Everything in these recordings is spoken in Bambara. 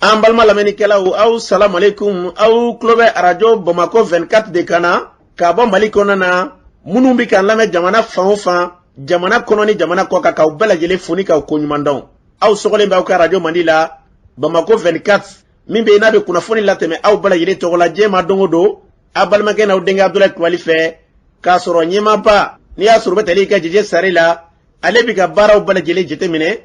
An balima lamɛnnikɛlaw, aw salamalekun. Aw tulo bɛ Arajo Bamakɔ 24 de kan na k'a bɔ Mali kɔnɔna na. Minnu bɛ k'an lamɛn jamana fan o fan, jamana kɔnɔ ni jamana kɔ kan, k'aw bɛɛ lajɛlen fo ni k'aw koɲuman dɔn. Aw sɔgɔlen bɛ aw ka arajo mandi la, Bamakɔ 24, min bɛ yen n'a bɛ kunnafoni latɛmɛ aw bɛɛ lajɛlen tɔgɔ la diɲɛ ma don o don, aw balimakɛ n'aw denkɛ Abudulayi Kulubali fɛ, k'a sɔrɔ ɲɛmaaba n'i y'a sɔrɔ u bɛ tali kɛ Jeje Sare la, ale bɛ ka baaraw bɛɛ lajɛlen jateminɛ,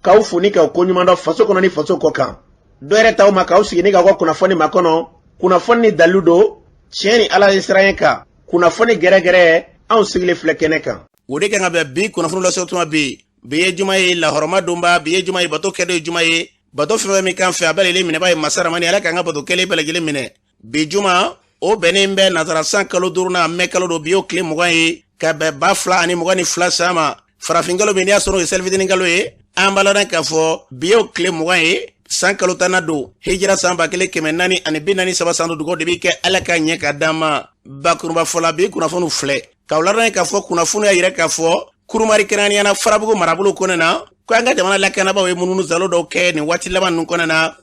k'aw fo ni k'aw koɲuman dɔn faso kɔnɔ ni faso kɔ kan. Dɔ yɛrɛ t'aw ma k'aw sigi ni k'aw ka kunnafoni makɔnɔ, kunnafoni ni dalilu don, tiɲɛ ni Ala ye siran kan, kunnafoni gɛrɛgɛrɛ, anw sigilen filɛ kɛnɛ kan. O de kan ka bɛn bi kunnafoni lase tuma. Bi ye juma ye, lahɔrɔma donba. Bi ye juma ye, bato kɛdon ye juma ye. Bato fɛn fɛn min kan fɛ, a bɛɛ lajɛlen minɛba ye masa Ramani. Ala k'an ka bato kɛlen bɛɛ lajɛlen minɛ. Bi juma, o bɛnnen bɛ nazara san kalo duurunan, mɛ kalo don. Bi y'o tile 20 ye, ka bɛn 2022 san ma. Farafin kalo min n'i y'a sɔrɔ o ye selifitinin kalo ye, an b'a ladɔn k'a fɔ bi y'o tile 20 ye, san kalo tanna don, hijira san 1443 san don. Dugawu de bɛ kɛ, Ala ka ɲɛ ka d'an ma. Bakurunba fɔla, bi kunnafoniw filɛ k'aw ladɔn k'a fɔ kunnafoni y'a yira k'a fɔ Kurumari, kɛrɛnkɛrɛnnenya la Farabugu marabolo kɔnɔ na, ko an ka jamana lakanabaaw ye mununu zalo dɔw kɛ nin waati laban ninnu kɔnɔ na,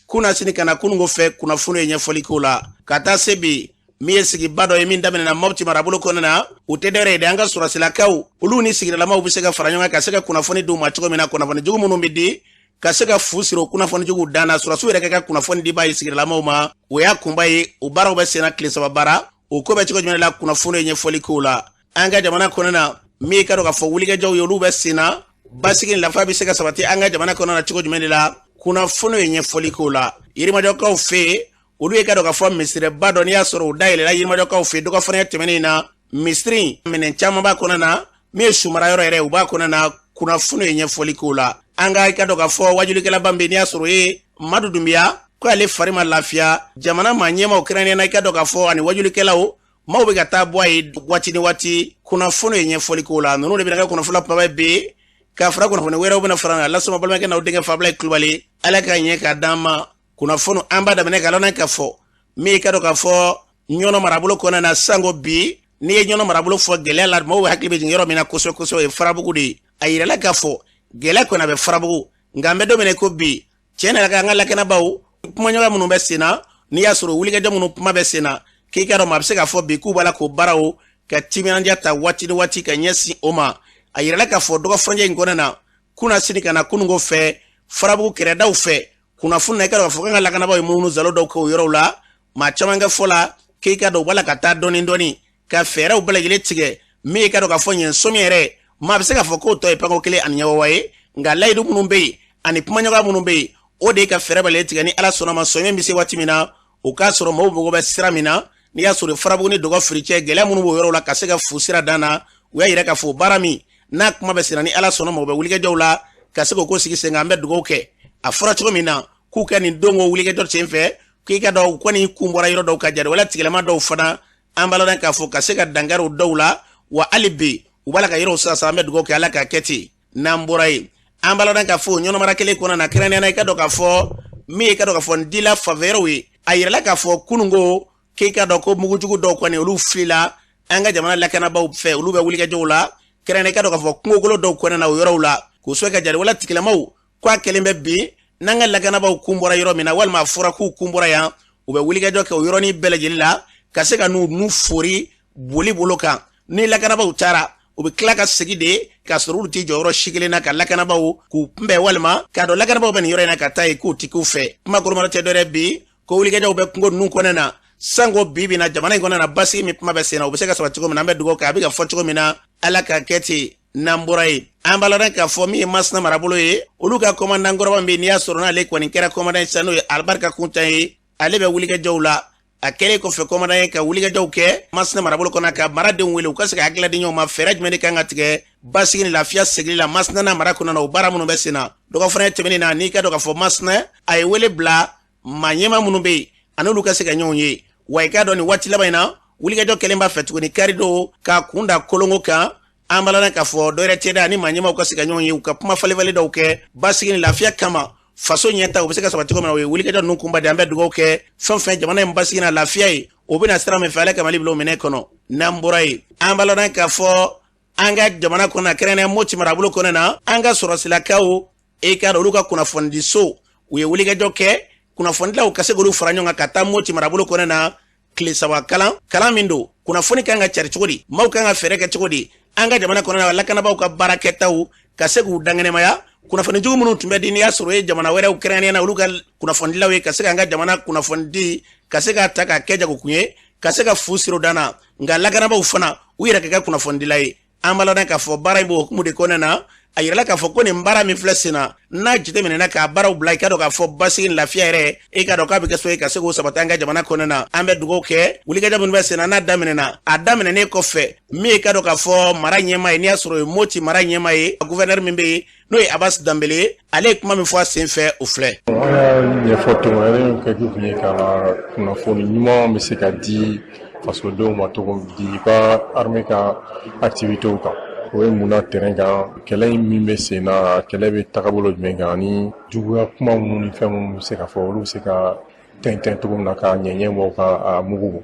kunasini ka na kununko fɛ. Kunnafoni ye ɲɛfɔli k'o la ka taa se bi min ye sigiba dɔ ye min daminɛna Mɔpti marabolo kɔnɔ na. U tɛ dɔwɛrɛ ye dɛ, an ka sɔrɔsilakaw, olu ni sigidalamaw bɛ se ka fara ɲɔgɔn kan ka se ka kunnafoni d'u ma cogo min na, kunnafoni jugu minnu bɛ di, ka se ka fu siri o kunnafoni juguw dan na. Sɔrɔsiw yɛrɛ ka kunnafoni dibaa ye sigidalamaw ma, o y'a kunba ye. O baaraw bɛ senna tile 3 baara. O ko bɛ cogo jumɛn la, kunnafoni ye ɲɛfɔli k'o la. An ka jamana kɔnɔ na, min ye ka dɔn k'a fɔ wulikajɔw ye, olu bɛ sen na, basigi ni lafiya bɛ se ka sabati an ka jamana kɔnɔ na cogo jumɛn de la, kunnafoni ye ɲɛfɔli k'o la. Yirimajɔkaw fɛ yen, olu ye ka dɔn k'a fɔ misiriba dɔ n'i y'a sɔrɔ o dayɛlɛla Yirimajɔkaw fɛ dɔgɔ fana tɛmɛnen na. Misiri minɛn caman b'a kɔnɔ na, min ye sumara yɔrɔ yɛrɛ u b'a kɔnɔ na, kunnafoni ye ɲɛfɔli k'o la. An ka i ka dɔn k'a fɔ wajulikɛlaba min bɛ n'i y'a sɔrɔ o ye Madu Dunbiya, ko ale fari ma lafiya. Jamana maa ɲɛmaaw, kɛrɛnkɛrɛnnenya la i ka dɔn k'a fɔ ani wajulikɛlaw maaw bɛ ka taa bɔ a ye waati ni waati, kunnafoni ye ɲɛfɔli k'o la. Ninnu de bɛna kɛ kunnafoni kumaba bɛ ka fara kunnafoni wɛrɛw bɛna fara kan lasɔrɔ balimakɛ n'aw denkɛ Fabulayi Kulubali. Ala ka ɲɛ ka d'an ma. Kunnafoni an b'a daminɛ ka lɔnna k'a fɔ min ye ka dɔn k'a fɔ Ɲɔnɔ marabolo kɔnɔna na, sanko bi n'i ye Ɲɔnɔ marabolo fɔ gɛlɛya la, maaw hakili bɛ jigin yɔrɔ min na kosɛbɛ kosɛbɛ, o ye Farabugu de ye. A yirala k'a fɔ gɛlɛya kɔni a bɛ Farabugu, nka an bɛ don min na ko bi, tiɲɛ yɛrɛ ka an ka lakanabaaw, kumaɲɔgɔnya minnu bɛ sen na, n'i y'a sɔrɔ wulikajɔ minnu kuma bɛ sen na, k'i ka dɔn maa bɛ se k'a fɔ bi k'u b'a la k'o baaraw ka timinandiya ta waati ni waati ka ɲɛsin o ma. A yirala k'a fɔ dɔgɔ furancɛ in kɔnɔna na, kunasini ka na kununko fɛ, Farabugu kɛrɛdaw fɛ, kunnafoni na i ka dɔn k'a fɔ k'an ka lakanabaaw ye munumunu zalo dɔw kɛ o yɔrɔw la. Maa caman ka fɔ la k'i ka dɔn u b'a la ka taa dɔɔni dɔɔni ka fɛɛrɛw bɛɛ lajɛlen tigɛ. Min ye ka dɔn k'a fɔ ɲɛ sɔmi yɛrɛ, maa bɛ se k'a fɔ k'o tɔ ye panko kelen ani ɲɛwawa ye, nka layidu minnu bɛ yen ani kumaɲɔgɔnya minnu bɛ yen, o de ye ka fɛɛrɛ bɛɛ lajɛlen tigɛ. Ni Ala sɔnna ma, sɔmi bɛ se waati min na, o k'a sɔrɔ maaw mago bɛ sira min na, n'i y'a sɔrɔ Farabugu ni Dɔgɔ Firi cɛ, gɛlɛya minnu b'o yɔrɔw la, ka se ka fu sira dan na. U y'a yira k'a fɔ baara min n'a kuma bɛ senna, ni Ala sɔnna ma, u bɛ wulikajɔw la ka se k'o ko sigi sen kan. An bɛ dugawu kɛ, a fɔra cogo min na k'u ka nin don ko wulikajɔ sen fɛ, k'i ka dɔn u kɔni kun bɔra yɔrɔ dɔw ka jari wala tigilama dɔw fana, an b'a ladɔn k'a fɔ ka se ka dankari o dɔw la. Wa hali bi u b'a la ka yɔrɔw sasa. An bɛ dugawu kɛ, Ala k'a kɛ ten. N'an bɔra yen, an b'a ladɔn k'a fɔ Ɲɔnɔ mara kelen kɔnɔ na, kɛrɛnkɛrɛnnenya la i ka dɔn k'a fɔ min ye i ka dɔn k'a fɔ n dila fanfɛ ye, a yirala k'a fɔ kununko k'i ka dɔn ko mugujugu dɔw kɔni olu filila an ka jamana lakanabaaw fɛ. Olu bɛ wulikajɔw la, kɛrɛnkɛrɛnnenya i ka dɔn k'a fɔ kungokolo dɔw kɔnɔna na, o yɔrɔw la, k'u sɔn ka jari wala tigilamaw ko a kɛlen bɛ bi n'an ka lakanabaaw kun bɔra yɔrɔ min na, walima a fɔra k'u kun bɔra yan, u bɛ wulikajɔ kɛ o yɔrɔnin bɛɛ lajɛlen la ka se ka n'u fori boli bolo kan. Ni lakanabaaw taara, u bɛ tila ka segin de k'a sɔrɔ olu t'i jɔ yɔrɔ si kelen na ka lakanabaaw k'u kunbɛn, walima k'a dɔn lakanabaaw bɛ nin yɔrɔ in na ka taa yen, k'u ti k'u fɛ. Kuma kɔrɔma tɛ dɔwɛrɛ bi ko wulikajɔw bɛ kungo ninnu kɔnɔ na, sanko bi bi na jamana in kɔnɔ na, basigi min kuma bɛ sen na, o bɛ se ka sabati cogo min na. An bɛ dugawu kɛ, a bɛ ka fɔ cogo min na, Ala ka kɛ ten. N'an bɔra yen, an b'a ladɔn k'a fɔ min ye Masina marabolo ye, olu ka kɔmandan kɔrɔba min bɛ yen n'i y'a sɔrɔ n'ale kɔni kɛra kɔmandan ye sisan, n'o ye Alibarika Kuntan ye, ale bɛ wulikajɔw la. A kɛlen kɔfɛ kɔmandan ye ka wulikajɔw kɛ Masina marabolo kɔnɔ, ka maradenw wele u ka se ka hakilila di ɲɔgɔn ma, fɛɛrɛ jumɛn de kan ka tigɛ basigi ni lafiya segili la Masina n'a mara kɔnɔ na, o baara minnu bɛ sen na. Dɔgɔ fana tɛmɛnen na, n'i ka dɔn k'a fɔ Masina a ye wele bila maa ɲɛmaa minnu bɛ yen, ani olu ka se ka ɲɔgɔn ye. Wa i k'a dɔn nin waati laban in na, wulikajɔ kɛlen b'a fɛ tuguni karidon k'a kun da Kolongo kan. An b'a ladɔn k'a fɔ dɔwɛrɛ tɛ da ani maa ɲɛmaaw ka se ka ɲɔgɔn ye, u ka kuma falenfalen dɔw kɛ basigi ni lafiya kama, faso ɲɛta u bɛ se ka sabati cogo min na. O ye wulikajɔ ninnu kunba de. An bɛ dugawu kɛ, fɛn fɛn jamana in basigi na lafiya ye, o bɛna sira min fɛ, Ala ka Mali bila o minɛ kɔnɔ. N'an bɔra yen, an b'a ladɔn k'a fɔ an ka jamana kɔnɔ, kɛrɛnkɛrɛnnenya Moti marabolo kɔnɔ na, an ka sɔrɔsilakaw, e k'a dɔn olu ka kunnafonidiso, u ye wulikajɔ kɛ Kunnafonidilaw ka se k'olu fara ɲɔgɔn kan ka taa Moti marabolo kɔnɔ na tile 3 kalan, kalan min don kunnafoni kan ka cari cogo di, maaw kan ka fɛɛrɛ kɛ cogo di an ka jamana kɔnɔ na, lakanabaaw ka baara kɛtaw ka se k'u dankɛnɛmaya, kunnafoni jugu minnu tun bɛ di n'i y'a sɔrɔ ye jamana wɛrɛw, kɛrɛnkɛrɛnnenya na olu ka kunnafonidilaw ye, ka se k'an ka jamana kunnafonidi ka se k'a ta k'a kɛ jagokun ye, ka se ka fu siri o dan na. Nka lakanabaaw fana u yɛrɛ ka kɛ kunnafonidila ye. An b'a ladɔn k'a fɔ baara in b'o hukumu de kɔnɔna na. A yirala k'a fɔ ko nin baara min filɛ sen na, n'a jateminɛna k'a baaraw bila, i ka dɔn k'a fɔ basigi ni lafiya yɛrɛ, i ka dɔn k'a bɛ kɛ so ye ka se k'o sabati an ka jamana kɔnɔna na. An bɛ dugawu kɛ wulikajɔ minnu bɛ sen na, n'a daminɛna, a daminɛnen kɔfɛ, min ye ka dɔn k'a fɔ mara ɲɛmaa ye, n'i y'a sɔrɔ o ye Moti mara ɲɛmaa ye, gouverneur min bɛ yen, n'o ye Abbas Danbele ye, ale ye kuma min fɔ a sen fɛ, o filɛ. An y'a ɲɛfɔ cogo min kɛ kun ye ka kunnafoni ɲuman bɛ se ka di fasodenw ma cogo di u ka armée ka activités kan, o ye mun na terrain kan, kɛlɛ in min bɛ sen na, kɛlɛ bɛ tagabolo jumɛn kan, ani juguya kuma minnu ni fɛn minnu bɛ se ka fɔ, olu bɛ se ka tɛntɛn cogo min na ka ɲɛɲɛ bɔ ka a mugu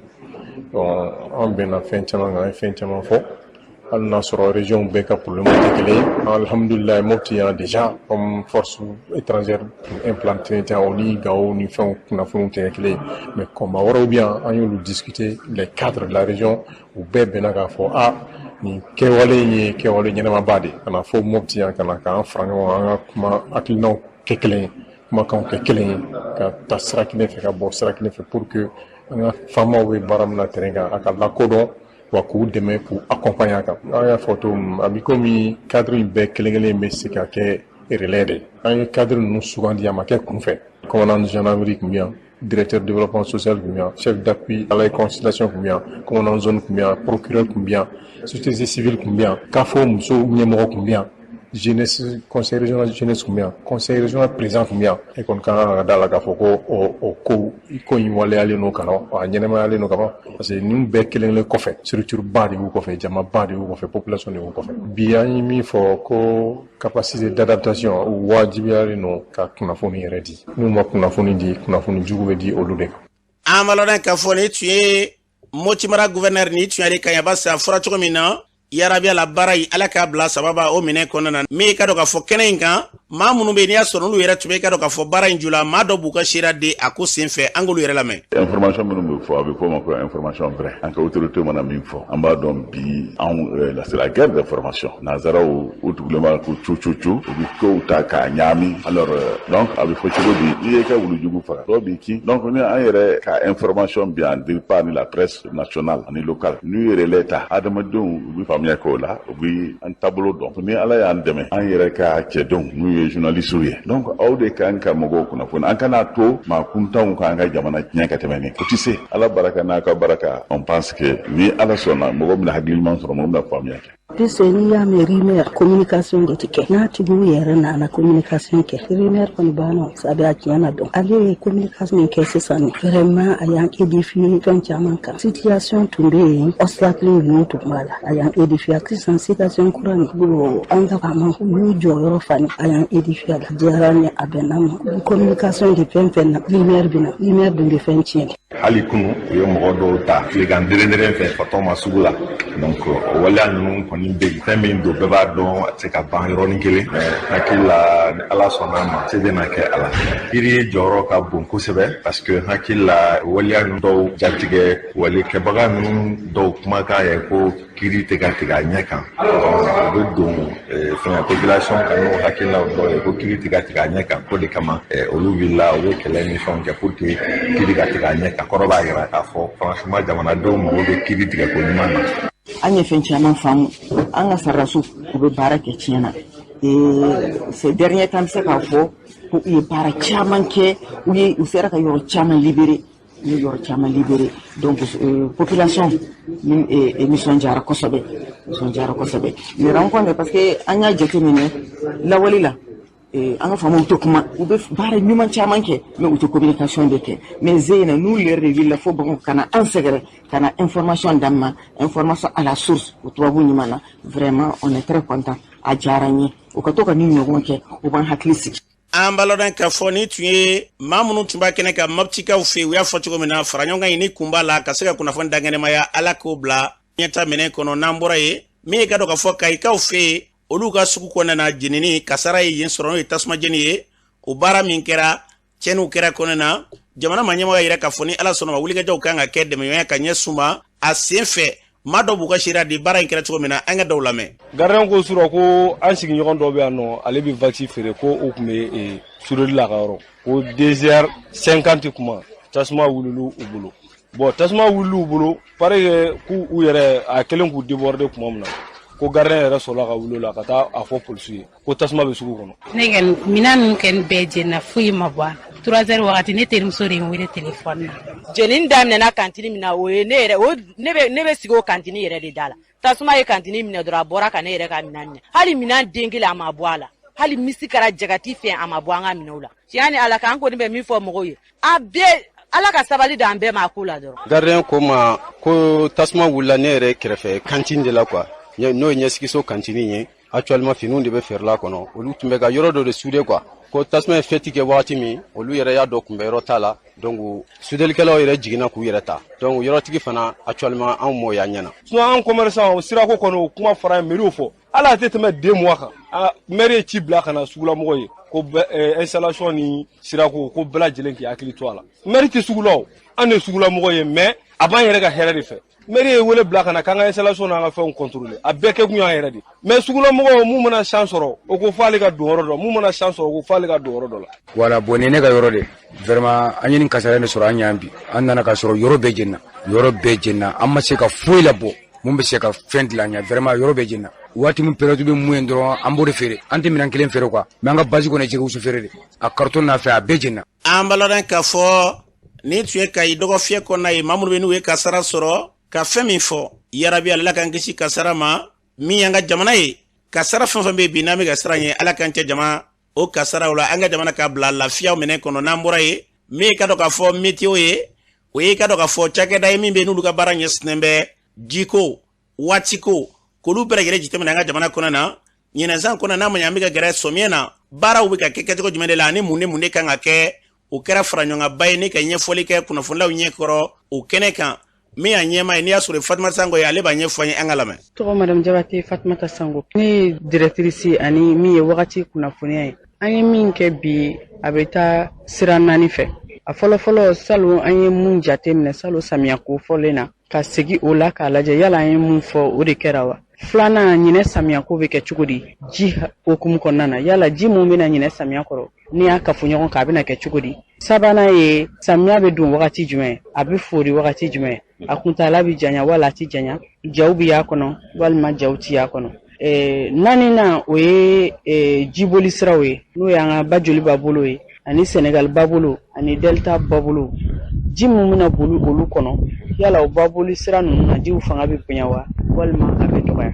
bɔ. An bɛnna fɛn caman kan, an ye fɛn caman fɔ, hali n'a sɔrɔ région bɛɛ ka problème tɛ kelen ye. Alhamdulilayi, Mopti yan déjà, comme force étrangère implantée tɛ, o ni Gawo ni fɛnw kunnafoniw tɛ kelen ye, mais combat wɛrɛw bɛ yan, an y'olu discuter, les cadres de la région, u bɛɛ bɛnna k'a fɔ a nin kɛwale in ye kɛwale ɲɛnamaba de ye, ka na fɔ Mopti yan, ka na k'an fara ɲɔgɔn kan, an ka kuma hakilinaw kɛ kelen ye, kumakanw kɛ kelen ye, ka taa sira kelen fɛ, ka bɔ sira kelen fɛ, pour que an ka faamaw bɛ baara min na terrain kan, a ka lakodɔn wa k'u dɛmɛ, k'u accompagner a kan. An y'a fɔ cogo min, a bɛ komi cadre in bɛɛ kelen kelen bɛ se ka kɛ relais de ye. An ye cadre ninnu sugandi, a ma kɛ kunfɛ. Commandant de gendarmerie tun bɛ yan, directeur développement social tun bɛ yan, chef d'appui à la réconciliation tun bɛ yan, commandant zone tun bɛ yan, procureur tun bɛ yan, société civile tun bɛ yan, CAFO musow ɲɛmɔgɔ tun bɛ yan, jeunesse, conseil régional jeunesse tun bɛ yan, conseil régional président tun bɛ yan. E kɔni ka kan ka da la k'a fɔ ko o ko in waleyalen don ka ban, a ɲɛnɛmayalen don ka ban, parce que ninnu bɛɛ kelen kelen kɔfɛ, structure ba de b'u kɔfɛ, jama ba de b'u kɔfɛ, population de b'u kɔfɛ. Bi an ye min fɔ ko capacité d'adaptation, u wajibiyalen don ka kunnafoni yɛrɛ di. N'u ma kunnafoni di, kunnafoni jugu bɛ di olu de kan. An b'a lɔn k'a fɔ nin tun ye Moti mara gouverneur, nin tun y'ale kan Abbas, a fɔra cogo min na, yarabiya la baara yi, Ala k'a bila sababa o minɛ kɔnɔna na. Min ye ka dɔn k'a fɔ kɛnɛ in kan, maa minnu bɛ yen, n'i y'a sɔrɔ n'olu yɛrɛ tun bɛ ka dɔn k'a fɔ baara in ju la, maa dɔ b'u ka seereya di a ko sen fɛ, an k'olu yɛrɛ lamɛn. Information minnu bɛ fɔ, a bɛ fɔ o ma ko information vraie. An ka autorité mana min fɔ, an b'a dɔn. Bi anw la, c'est la guerre d'information. Nanzaraw u tugulen b'a ko cu cu cu, u bɛ kow ta k'a ɲaami. Alors donc a bɛ fɔ cogo di, n'i y'i ka wulujugu faga, dɔw b'i kin. Donc ni an yɛrɛ ka information bi yan dir pas ni la presse nationale ani locale, n'u ye relais ta, adamadenw u bɛ faamuya kɛ o la, u bɛ an taabolo dɔn. Ni Ala y'an dɛmɛ, an yɛrɛ ka cɛdenw n'u ye journalistes ye, donc aw de kan ka mɔgɔw kunnafoni. An kana to maa kuntanw k'an ka jamana tiɲɛ ka tɛmɛ nin o tɛ se. Ala baraka n'a ka baraka, on pense que ni Ala sɔnna, mɔgɔ bɛna hakili ɲuman sɔrɔ, mɔgɔ bɛna faamuya kɛ. Puisque n'i y'a mɛn rumeur, communication de tɛ kɛ, n'a tigiw yɛrɛ nana communication kɛ, rumeur kɔni banna, sabu a tiɲɛ na dɔn. Ale ye communication min kɛ sisan nin, vraiment a y'an édifier fɛn caman kan. Situation tun bɛ yen, obstacle ninnu tun b'a la, a y'an édifier. Sisan situation kura nin bon, an ka faama u y'u jɔyɔrɔ fani, a y'an édifier, a la diyara n ye, a bɛnna ma. Communication de fɛn fɛn na, rumeur bɛ na, rumeur dun bɛ fɛn tiɲɛ. Hali kunu, u ye mɔgɔ dɔw ta tilegan derenderen fɛ Fatɔma sugu la. Donc o waleya ninnu kɔni bɛ yen. Fɛn min don, bɛɛ b'a dɔn, a tɛ se ka ban yɔrɔnin kelen, mais hakili la, ni Ala sɔnna a ma, se bɛna kɛ a la. Kiri jɔyɔrɔ ka bon kosɛbɛ, parce que hakili la, waleya ninnu dɔw jatigɛ walekɛbaga ninnu dɔw kumakan ye ko kiri tɛ ka tigɛ a ɲɛ kan. O bɛ don fɛn population kan n'o hakilinaw dɔw ye ko kiri tɛ ka tigɛ a ɲɛ kan. O de kama olu wulila, u bɛ kɛlɛ ni fɛnw kɛ pour que kiri ka tigɛ a ɲɛ kan. Kɔrɔ b'a jira k'a fɔ franchement, jamanadenw mago bɛ kiri tigɛ ko ɲuman na. An ye fɛn caman faamu. An ka sɔrɔdasiw, u bɛ baara kɛ tiɲɛ na. Ces derniers temps, an bɛ se k'a fɔ ko u ye baara caman kɛ, u ye u sera ka yɔrɔ caman libérer, u ye yɔrɔ caman libérer. Donc population nisɔndiyara kosɛbɛ, nisɔndiyara kosɛbɛ nin rencontre, parce que an y'a jateminɛ lawale la, an ka faamaw tɛ kuma. U bɛ baara ɲuman caman kɛ, mais u tɛ communication de kɛ. Mais zeyina n'u yɛrɛ de wulila fo Bamakɔ ka na an sɛgɛrɛ, ka na information d'an ma, information à la source, o tubabu ɲuman na, vraiment on est très content. A diyara n ye. U ka to ka ni ɲɔgɔn kɛ, u b'an hakili sigi. An b'a lɔn k'a fɔ ni tun ye maa minnu tun b'a kɛnɛ ka Mɔptikaw fɛ, u y'a fɔ cogo min na, fara ɲɔgɔn kan ɲini kun b'a la ka se ka kunnafoni dankɛnɛmaya, Ala k'o bila ɲɛta minɛ kɔnɔ. N'an bɔra yen, min ye ka dɔn k'a fɔ Kayikaw fɛ yen, olu ka sugu kɔnɔna na, jenini kasara ye yen sɔrɔ, n'o ye tasuma jeni ye. O baara min kɛra Tiɲɛniw kɛra kɔnɛ na. Jamana maa ɲɛmɔgɔ y'a yira k'a fɔ ni Ala sɔnna ma, wulikajɔw kan ka kɛ dɛmɛɲɔgɔnya ka ɲɛsin u ma. A sen fɛ, maa dɔw b'u ka seereya di baara in kɛra cogo min na. An ka dɔw lamɛn. Gardien ko surɔ ko an sigiɲɔgɔn dɔ bɛ yan nɔ, ale bɛ wax feere, ko o tun bɛ soudeli la a ka yɔrɔ, ko 2h50 kuma tasuma wulila u bolo. Bon, tasuma wulila u bolo parce que k'u u yɛrɛ a kɛlen k'u déborder tuma min na, ko gardien yɛrɛ sɔrɔla ka wuli o la ka taa a fɔ polisiw ye ko tasuma bɛ sugu kɔnɔ. Ne kɔni, minɛn ninnu kɔni bɛɛ jenina, foyi ma bɔ a la. 3 heures wagati, ne terimuso de ye n wele telefɔni na. Jenini daminɛna kantini min na, o ye ne yɛrɛ o ne bɛ sigi o kantini yɛrɛ de da la. Tasuma ye kantini minɛ dɔrɔn, a bɔra ka ne yɛrɛ ka minɛn minɛ. Hali minɛn den kelen a ma bɔ a la, hali misi kɛra jagati fɛn, a ma bɔ an ka minɛnw la. Tiɲɛ ni Ala k'an kɔni bɛ min fɔ mɔgɔw ye, a bɛɛ, Ala ka sabali d'an bɛɛ ma a ko la dɔrɔn. Gardien ko ma ko tasuma wulila ne yɛrɛ kɛrɛfɛ kantine de la quoi, n'o ye ɲɛsigiso kantine ye. Actuellement, finiw de bɛ feerela kɔnɔ. Olu tun bɛ ka yɔrɔ dɔ de souder quoi. Ko tasuma ye fɛti kɛ wagati min, olu yɛrɛ y'a dɔn kunbɛ yɔrɔ t'a la, donc sudelikɛlaw yɛrɛ jiginna k'u yɛrɛ ta. Donc yɔrɔtigi fana, actuellement, anw m'o y'a ɲɛna. Sinon an commerçant, sirako kɔni, o kuma fɔra an ye, mairie fɔ, hali a tɛ tɛmɛ 2 mois kan, maire ye ci bila ka na sugulamɔgɔw ye ko installation ni sirako ko bɛɛ lajɛlen k'i hakili to a la. Maire tɛ sugu la o, an de ye sugulamɔgɔ ye, mais a b'an yɛrɛ ka hɛrɛ de fɛ. Maire ye wele bila ka na k'an ka installation n'an ka fɛnw contrôler, a bɛɛ kɛ kun y'an yɛrɛ de. Mais sugulamɔgɔw, mun mana chance sɔrɔ, o ko f'ale ka don yɔrɔ dɔ, mun mana chance sɔrɔ, o ko f'ale ka don yɔrɔ dɔ la. Voilà, bon, ni ne ka yɔrɔ de, vraiment, an ye nin kasara de sɔrɔ an ɲan bi. An nana ka sɔrɔ yɔrɔ bɛɛ jenina, yɔrɔ bɛɛ jenina. An ma se ka foyi labɔ mun bɛ se ka fɛn dilan ɲɛ. Vraiment, yɔrɔ bɛɛ jenina. Waati min période bɛ mun ye dɔrɔn, an b'o de feere. An tɛ minɛn kelen feere quoi, mais an ka base kɔni ye jɛgɛwusu feere de. A carton n'a fɛ, a bɛɛ jenina. An b'a ladɔn k'a fɔ nin tun ye Kayi dɔgɔfiyɛ kɔnɔna ye. Maa minnu bɛ n'u ye kasara sɔrɔ ka fɛn min fɔ, yarabi Ala k'an kisi kasara ma. Min y'an ka jamana ye, kasara fɛn fɛn bɛ bi n'an bɛ ka siran ɲɛ, Ala k'an cɛ jama o kasaraw la, an ka jamana ka bila lafiya minɛ kɔnɔ. N'an bɔra yen, min ye ka dɔn k'a fɔ météo ye, o ye ka dɔn k'a fɔ cakɛda ye min bɛ n'olu ka baara ɲɛsinnen bɛ jiko, waatiko, k'olu bɛɛ lajɛlen jateminɛ an ka jamana kɔnɔ na. Ɲinɛnsan kɔnɔ, n'a ma ɲɛ an bɛ ka gɛrɛ sɔmiɲɛ na, baaraw bɛ ka kɛ kɛcogo jumɛn de la ani mun ni mun de kan ka kɛ? O kɛra fara ɲɔgɔnkanba ye ne ka ɲɛfɔli kɛ kunnafonilaw ɲɛkɔrɔ o kɛnɛ kan. Min y'a ɲɛma ye, n'i y'a sɔrɔ Fatumata Sango ye, ale b'a ɲɛfɔ an ye. An ka lamɛn. Tɔgɔ Madame Jabate Fatumata Sango, ne ye directrice ani min ye wagati kunnafoniya ye. An ye min kɛ bi, a bɛ taa sira naani fɛ. A fɔlɔfɔlɔ, salon an ye mun jate minɛ salon samiya ko fɔlen na, ka segi o la k'a lajɛ yala an ye mun fɔ, o de kɛra wa? Filanan, ɲinɛ samiya ko bɛ kɛ cogo di ji hokumu kɔnɔna na? Yala ji mun bɛna ɲinɛ samiya kɔrɔ, n'i y'a kafo ɲɔgɔn kan, a bɛna kɛ cogo di? Sabanan ye, samiya bɛ don wagati jumɛn, a bɛ fori wagati jumɛn, a kuntaala bɛ janya wala a tɛ janya, jaw bɛ y'a kɔnɔ walima jaw tɛ y'a kɔnɔ? Naaninan, o ye jiboli siraw ye, n'o y'an ka ba Joliba bolo ye ani Senegal babolo ani Delta babolo. Ji min bɛna boli olu kɔnɔ, yala o baboli sira ninnu na, jiw fanga bɛ bonya wa walima a bɛ dɔgɔya?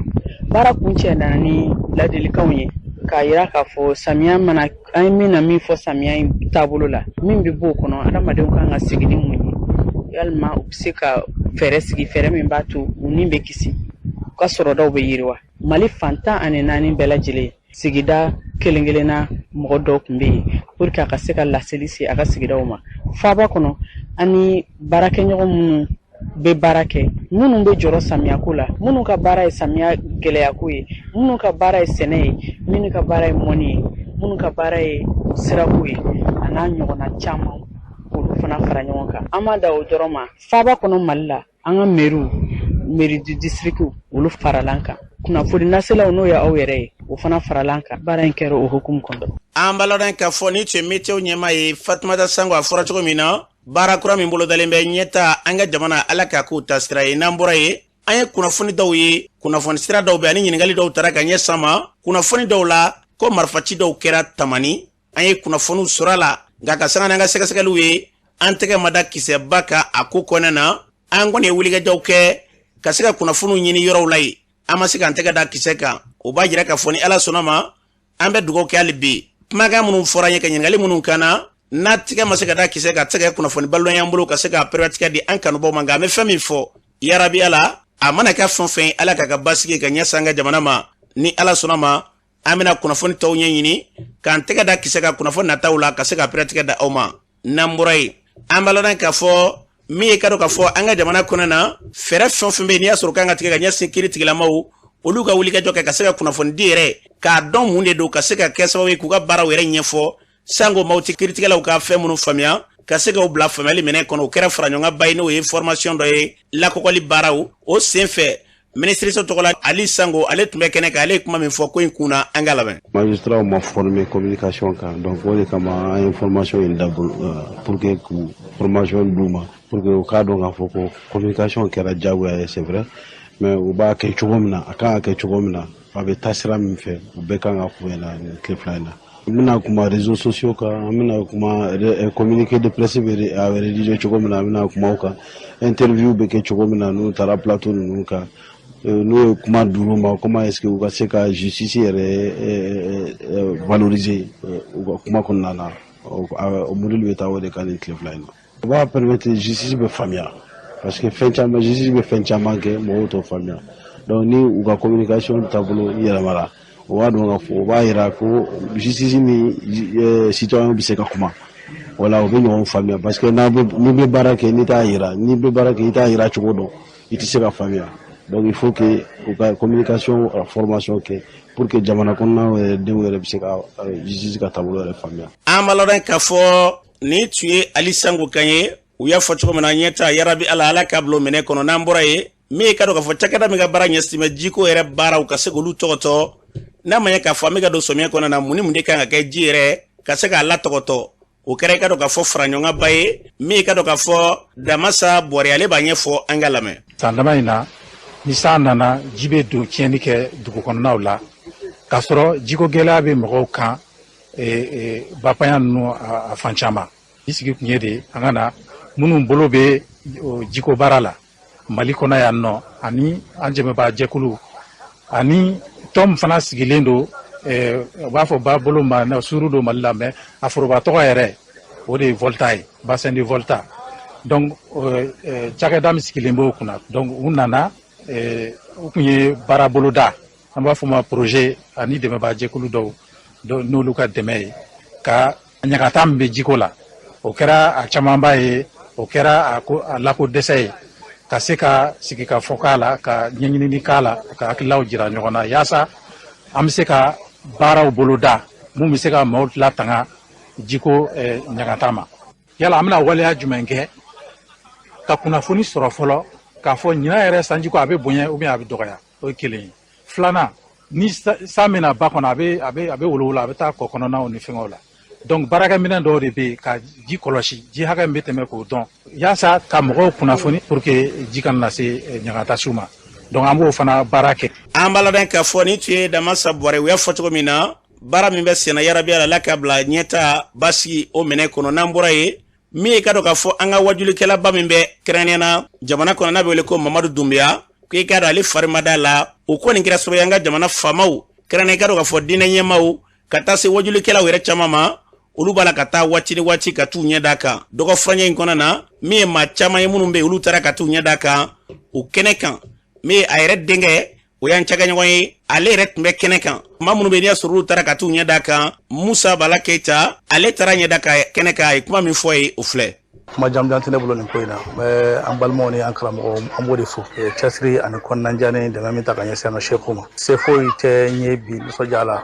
Baara kuncɛ nana ni ladilikanw ye k'a yira k'a fɔ samiya mana, an ye min na min fɔ samiya in taabolo la, min bɛ b'o kɔnɔ, adamadenw kan ka segin ni mun ye, yalima u bɛ se ka fɛɛrɛ sigi, fɛɛrɛ min b'a to u ni bɛ kisi, u ka sɔrɔdaw bɛ yiriwa. Mali fan 14 bɛɛ lajɛlen, sigida kelen kelenna mɔgɔ dɔw tun bɛ yen pour que a ka se ka laseli se a ka sigidaw ma. Faaba kɔnɔ, ani baarakɛɲɔgɔn minnu bɛ baara kɛ, minnu bɛ jɔrɔ samiyako la, minnu ka baara ye samiya gɛlɛyako ye, minnu ka baara ye sɛnɛ ye, minnu ka baara ye mɔni ye, minnu ka baara ye sirako ye, a n'a ɲɔgɔnna caman, k'olu fana fara ɲɔgɔn kan. An ma da o dɔrɔn ma. Faaba kɔnɔ, Mali la, an ka meriw, mairie du district, olu faralan kan. Kunnafoni laselaw, n'o ye aw yɛrɛ ye, o fana faralan kan. Baara in kɛra o hukumu kɔnɔ. An b'a ladɔn k'a fɔ ni tun ye météo ɲɛmaa ye, Fatumata Sango. A fɔra cogo min na, baara kura min bolodalen bɛ ɲɛta an ka jamana, Ala k'a k'u ta sira ye. N'an bɔra yen, an ye kunnafoni dɔw ye, kunnafoni sira dɔw bɛ ani ɲininkali dɔw tara ka ɲɛ ma kunnafoni dɔw la ko marifaci dɔw kɛra Tamani. An ye kunnafoniw sɔrɔ a la, nka ka sanga n'an ka sɛgɛsɛgɛliw ye, an tɛgɛ ma da kisɛba kan a ko kɔnɔna na. An kɔni ye wulikajɔw kɛ ka se ka kunnafoniw ɲini yɔrɔw la yen, an ma se k'an tɛgɛ da kisɛ kan. O b'a jira k'a fɔ ni Ala sɔnna ma, an bɛ dugawu kɛ hali bi. Kumakan minnu fɔra an ye ka ɲininkali minnu kan na, n'a tigɛ ma se ka da kisɛ kan, a tɛ se ka kɛ kunnafoni balima y'an bolo ka se ka peretigɛ di an kanubaw ma. Nka an bɛ fɛn min fɔ, yarabi Ala, a mana kɛ fɛn o fɛn, Ala k'a ka basigi ka ɲɛsin an ka jamana ma. Ni Ala sɔnna ma, an bɛna kunnafoni tɔw ɲɛɲini k'an tɛgɛ da kisɛ kan kunnafoni nataw la ka se ka peretigɛ da aw ma. N'an bɔra yen, an b'a ladɔn k'a fɔ min ye ka dɔn k'a fɔ an ka jamana kɔnɔ na, fɛɛrɛ fɛn o fɛn bɛ yen n'i y'a sɔrɔ kan ka tigɛ ka ɲɛsin kiiri tigilamaw, olu ka wulikajɔ kɛ ka se ka kunnafoni di yɛrɛ k'a dɔn mun de don, ka se ka kɛ sababu ye k'u ka baaraw yɛrɛ ɲɛfɔ. Sango maaw tɛ kiritigɛlaw ka fɛn minnu faamuya ka se k'o bila faamuyali minɛn kɔnɔ, o kɛra faraɲɔgɔnkanba ye, n'o ye formation dɔ ye, lakɔgɔli baaraw o senfɛ. Minisiriso tɔgɔ la, Ali Sango, ale tun bɛ kɛnɛ kan. Ale ye kuma min fɔ ko in kun na, an k'a lamɛn. Magistrats ma formé communication kan, donc o de kama an ye formation in dabɔ pour que k'u formation d'u ma, pour que u k'a dɔn k'a fɔ ko communication kɛra diyagoya ye, c'est vrai, mais u b'a kɛ cogo min na, a kan ka kɛ cogo min na, a bɛ taa sira min fɛ, u bɛɛ kan ka f'u ɲɛna nin tile 2 in na. An bɛna kuma réseaux sociaux kan, an bɛna kuma communiqué de presse bɛ a bɛ rédiger cogo min na, an bɛna kuma o kan, interview bɛ kɛ cogo min na, n'u taara plateau ninnu kan, n'u ye kuma d'u ma, comment est-ce que u ka se ka justice yɛrɛ valoriser u ka kuma kɔnɔna na. O module bɛ taa o de kan nin tile 2 in na. O b'a permettre justice bɛ faamuya, parce que fɛn caman, justice bɛ fɛn caman kɛ, mɔgɔw t'o faamuya. Donc ni u ka communication taabolo yɛlɛmara, o b'a dɔn k'a fɔ, o b'a yira ko justice ni citoyen bɛ se ka kuma, wala u bɛ ɲɔgɔn faamuya, parce que n'a bɛ n'i bɛ baara kɛ, n'i t'a yira, n'i bɛ baara kɛ, i t'a yira cogo dɔn, i tɛ se ka faamuya. Donc il faut que u ka communication formation kɛ pour que jamana kɔnɔna yɛrɛ denw yɛrɛ bɛ se ka justice ka taabolo yɛrɛ faamuya. An b'a lɔn k'a fɔ nin tun ye Ali Sango kan ye. U y'a fɔ cogo min na, ɲɛta, yarabi Ala, Ala k'a bila o minɛ kɔnɔ. N'an bɔra yen, min ye ka dɔn k'a fɔ cakɛda min ka baara ɲɛsin bɛ jiko yɛrɛ baaraw ka se k'olu tɔgɔtɔ, n'a ma ɲɛ k'a fɔ an bɛ ka don sɔmiya kɔnɔ na, mun ni mun de kan ka kɛ ji yɛrɛ ka se k'a latɔgɔtɔ, o kɛra i ka dɔn k'a fɔ faraɲɔgɔnkanba ye. Min ye ka dɔn k'a fɔ Damasa Bɔrɛ, ale b'a ɲɛfɔ, an ka lamɛn. San dama in na, ni san nana, ji bɛ don tiɲɛni kɛ dugu kɔnɔnaw la, k'a sɔrɔ jiko gɛlɛya bɛ mɔgɔw kan bapanya ninnu a fan caman. I sigi kun ye de an ka na minnu bolo bɛ jiko baara la Mali kɔnɔ yan nɔ, ani an dɛmɛbaa jɛkulu, ani tɔn min fana sigilen don, u b'a fɔ ba bolo ma suru don Mali la, mais a foroba tɔgɔ yɛrɛ, o de ye Volta ye, bassin de Volta. Donc cakɛda min sigilen b'o kunna, donc u nana, u tun ye baara boloda, an b'a fɔ ma projet, ani dɛmɛbaa jɛkulu dɔw n'olu ka dɛmɛ ye, ka ɲagata min bɛ jiko la, o kɛra a camanba ye, o kɛra a ko a lako dɛsɛ ye, ka se ka sigi ka fɔ k'a la, ka ɲɛɲinini k'a la, ka hakililaw jira ɲɔgɔn na, yaasa an bɛ se ka baaraw boloda mun bɛ se ka maaw latanga jiko ɲagata ma. Yala an bɛna waleya jumɛn kɛ ka kunnafoni sɔrɔ fɔlɔ k'a fɔ ɲinan yɛrɛ sanjiko a bɛ bonya ou bien a bɛ dɔgɔya? O ye kelen ye. Filanan, ni san bɛna ba kɔnɔ, a bɛ wolowolo, a bɛ taa kɔ kɔnɔnaw ni fɛngɛw la. Donc baarakɛminɛn dɔw de bɛ yen ka ji kɔlɔsi, ji hakɛ min bɛ tɛmɛ k'o dɔn, yaasa ka mɔgɔw kunnafoni pour que ji kana na se ɲagatasiw ma. Donc an b'o fana baara kɛ. An b'a ladɔn k'a fɔ nin tun ye Damasa Bɔrɛ. U y'a fɔ cogo min na, baara min bɛ senna, yarabi Ala k'a bila ɲɛta basigi o minɛ kɔnɔ. N'an bɔra yen, min ye ka dɔn k'a fɔ an ka wajulikɛlaba min bɛ kɛrɛnkɛrɛnnenya na jamana kɔnɔ, n'a bɛ wele ko Mamadu Dunbiya, ko i k'a dɔn ale fari ma da la. O ko nin kɛra sababu ye an ka jamana faamaw, kɛrɛnkɛrɛnnenya i ka dɔn k'a fɔ diinɛ ɲɛmaaw, ka taa se wajulikɛlaw yɛrɛ caman ma, olu b'a la ka taa waati ni waati ka t'u ɲɛ da kan. Dɔgɔ furancɛ in kɔnɔna na, min ye maa caman ye minnu bɛ yen, olu taara ka t'u ɲɛ da kan o kɛnɛ kan. Min ye a yɛrɛ denkɛ, o y'an cakɛɲɔgɔn ye, ale yɛrɛ tun bɛ kɛnɛ kan. Maa minnu bɛ yen, n'i y'a sɔrɔ olu taara ka t'u ɲɛ da kan, Musa Bala Keyita, ale taara ɲɛ da kan kɛnɛ kan. A ye kuma min fɔ ye, o filɛ. Kuma jamujan tɛ ne bolo nin ko in na. N bɛ an balimaw ni an karamɔgɔw, an b'o de fo cɛsiri ani kɔnɔnanja ni dɛmɛ min ta ka ɲɛsin an ka seku ma. Se foyi tɛ n ye bi nisɔndiya la,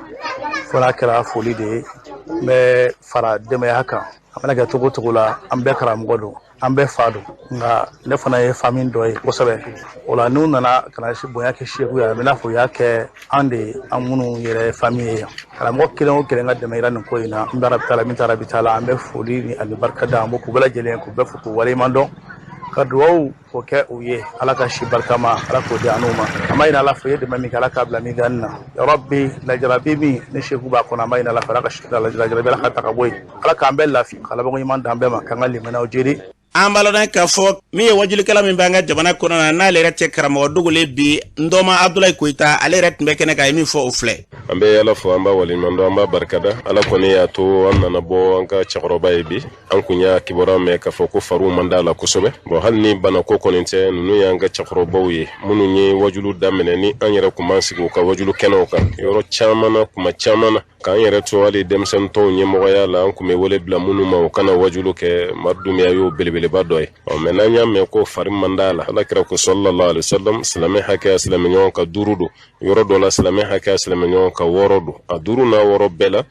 fo n'a kɛra foli de ye. N bɛ fara denbaya kan. A mana kɛ cogo cogo la, an bɛɛ karamɔgɔ don, an bɛɛ fa don, nka ne fana ye famille dɔ ye kosɛbɛ. O la, n'u nana ka na bonya kɛ seku ye, a bɛ n'a fɔ u y'a kɛ an de ye, an minnu yɛrɛ ye famille ye yan. Karamɔgɔ kelen o kelen ka dɛmɛ yira nin ko in na, n bɛ arabi la, min tɛ arabi la, an bɛ foli ni ani barika da, an b'o k'u bɛɛ lajɛlen, k'u bɛɛ fo, k'u waleɲuman dɔn, ka dugawu k'o kɛ u ye. Ala ka si barikama, Ala k'o di an n'u ma. An b'a ɲini Ala fɛ, i ye dɛmɛ min kɛ, Ala k'a bila mizani na ya Rabbi. Lajarabi min ni seku b'a kɔnɔ, an b'a ɲini Ala fɛ, Ala ka lajarabi, Ala ka ta ka bɔ yen. Ala k'an bɛɛ lafiya, ka labanko ɲuman d'an bɛɛ ma, k'an ka limaniyaw jeri. An b'a lɔn k'a fɔ min ye wajulikɛla min b'an ka jamana kɔnɔ na, n'ale yɛrɛ tɛ karamɔgɔ dogolen bi, n dɔma Abdulayi Koyita, ale yɛrɛ tun bɛ kɛnɛ kan. A ye min fɔ, o filɛ. An bɛ Ala fo, an b'a waleɲuman dɔn, an b'a barikada. Ala kɔni y'a to an nana bɔ an ka cɛkɔrɔba ye bi. An kun y'a kibaruya mɛn k'a fɔ ko fariw man d'a la kosɛbɛ. Bon, hali ni banako kɔni tɛ, ninnu y'an ka cɛkɔrɔbaw ye minnu ye wajulu daminɛ, ni an yɛrɛ kun b'an sigi u ka wajulu kɛnɛw kan yɔrɔ caman na, kuma caman na, k'an yɛrɛ to hali denmisɛnnin tɔw ɲɛmɔgɔya la, an kun bɛ wele bila minnu ma u kana wajulu kɛ. Madu Dunbiya y'o belebeleba dɔ ye. Ɔ mɛ, n'an y'a mɛn ko fari man d'a la, Ala kira ko sallallahu alaihi wasallam, silamɛ hakɛya silamɛ ɲɔgɔn ka duuru don, yɔrɔ dɔ la silamɛ hakɛya silamɛ ɲɔgɔn ka wɔɔrɔ don. A duuru n'a wɔɔrɔ bɛɛ la,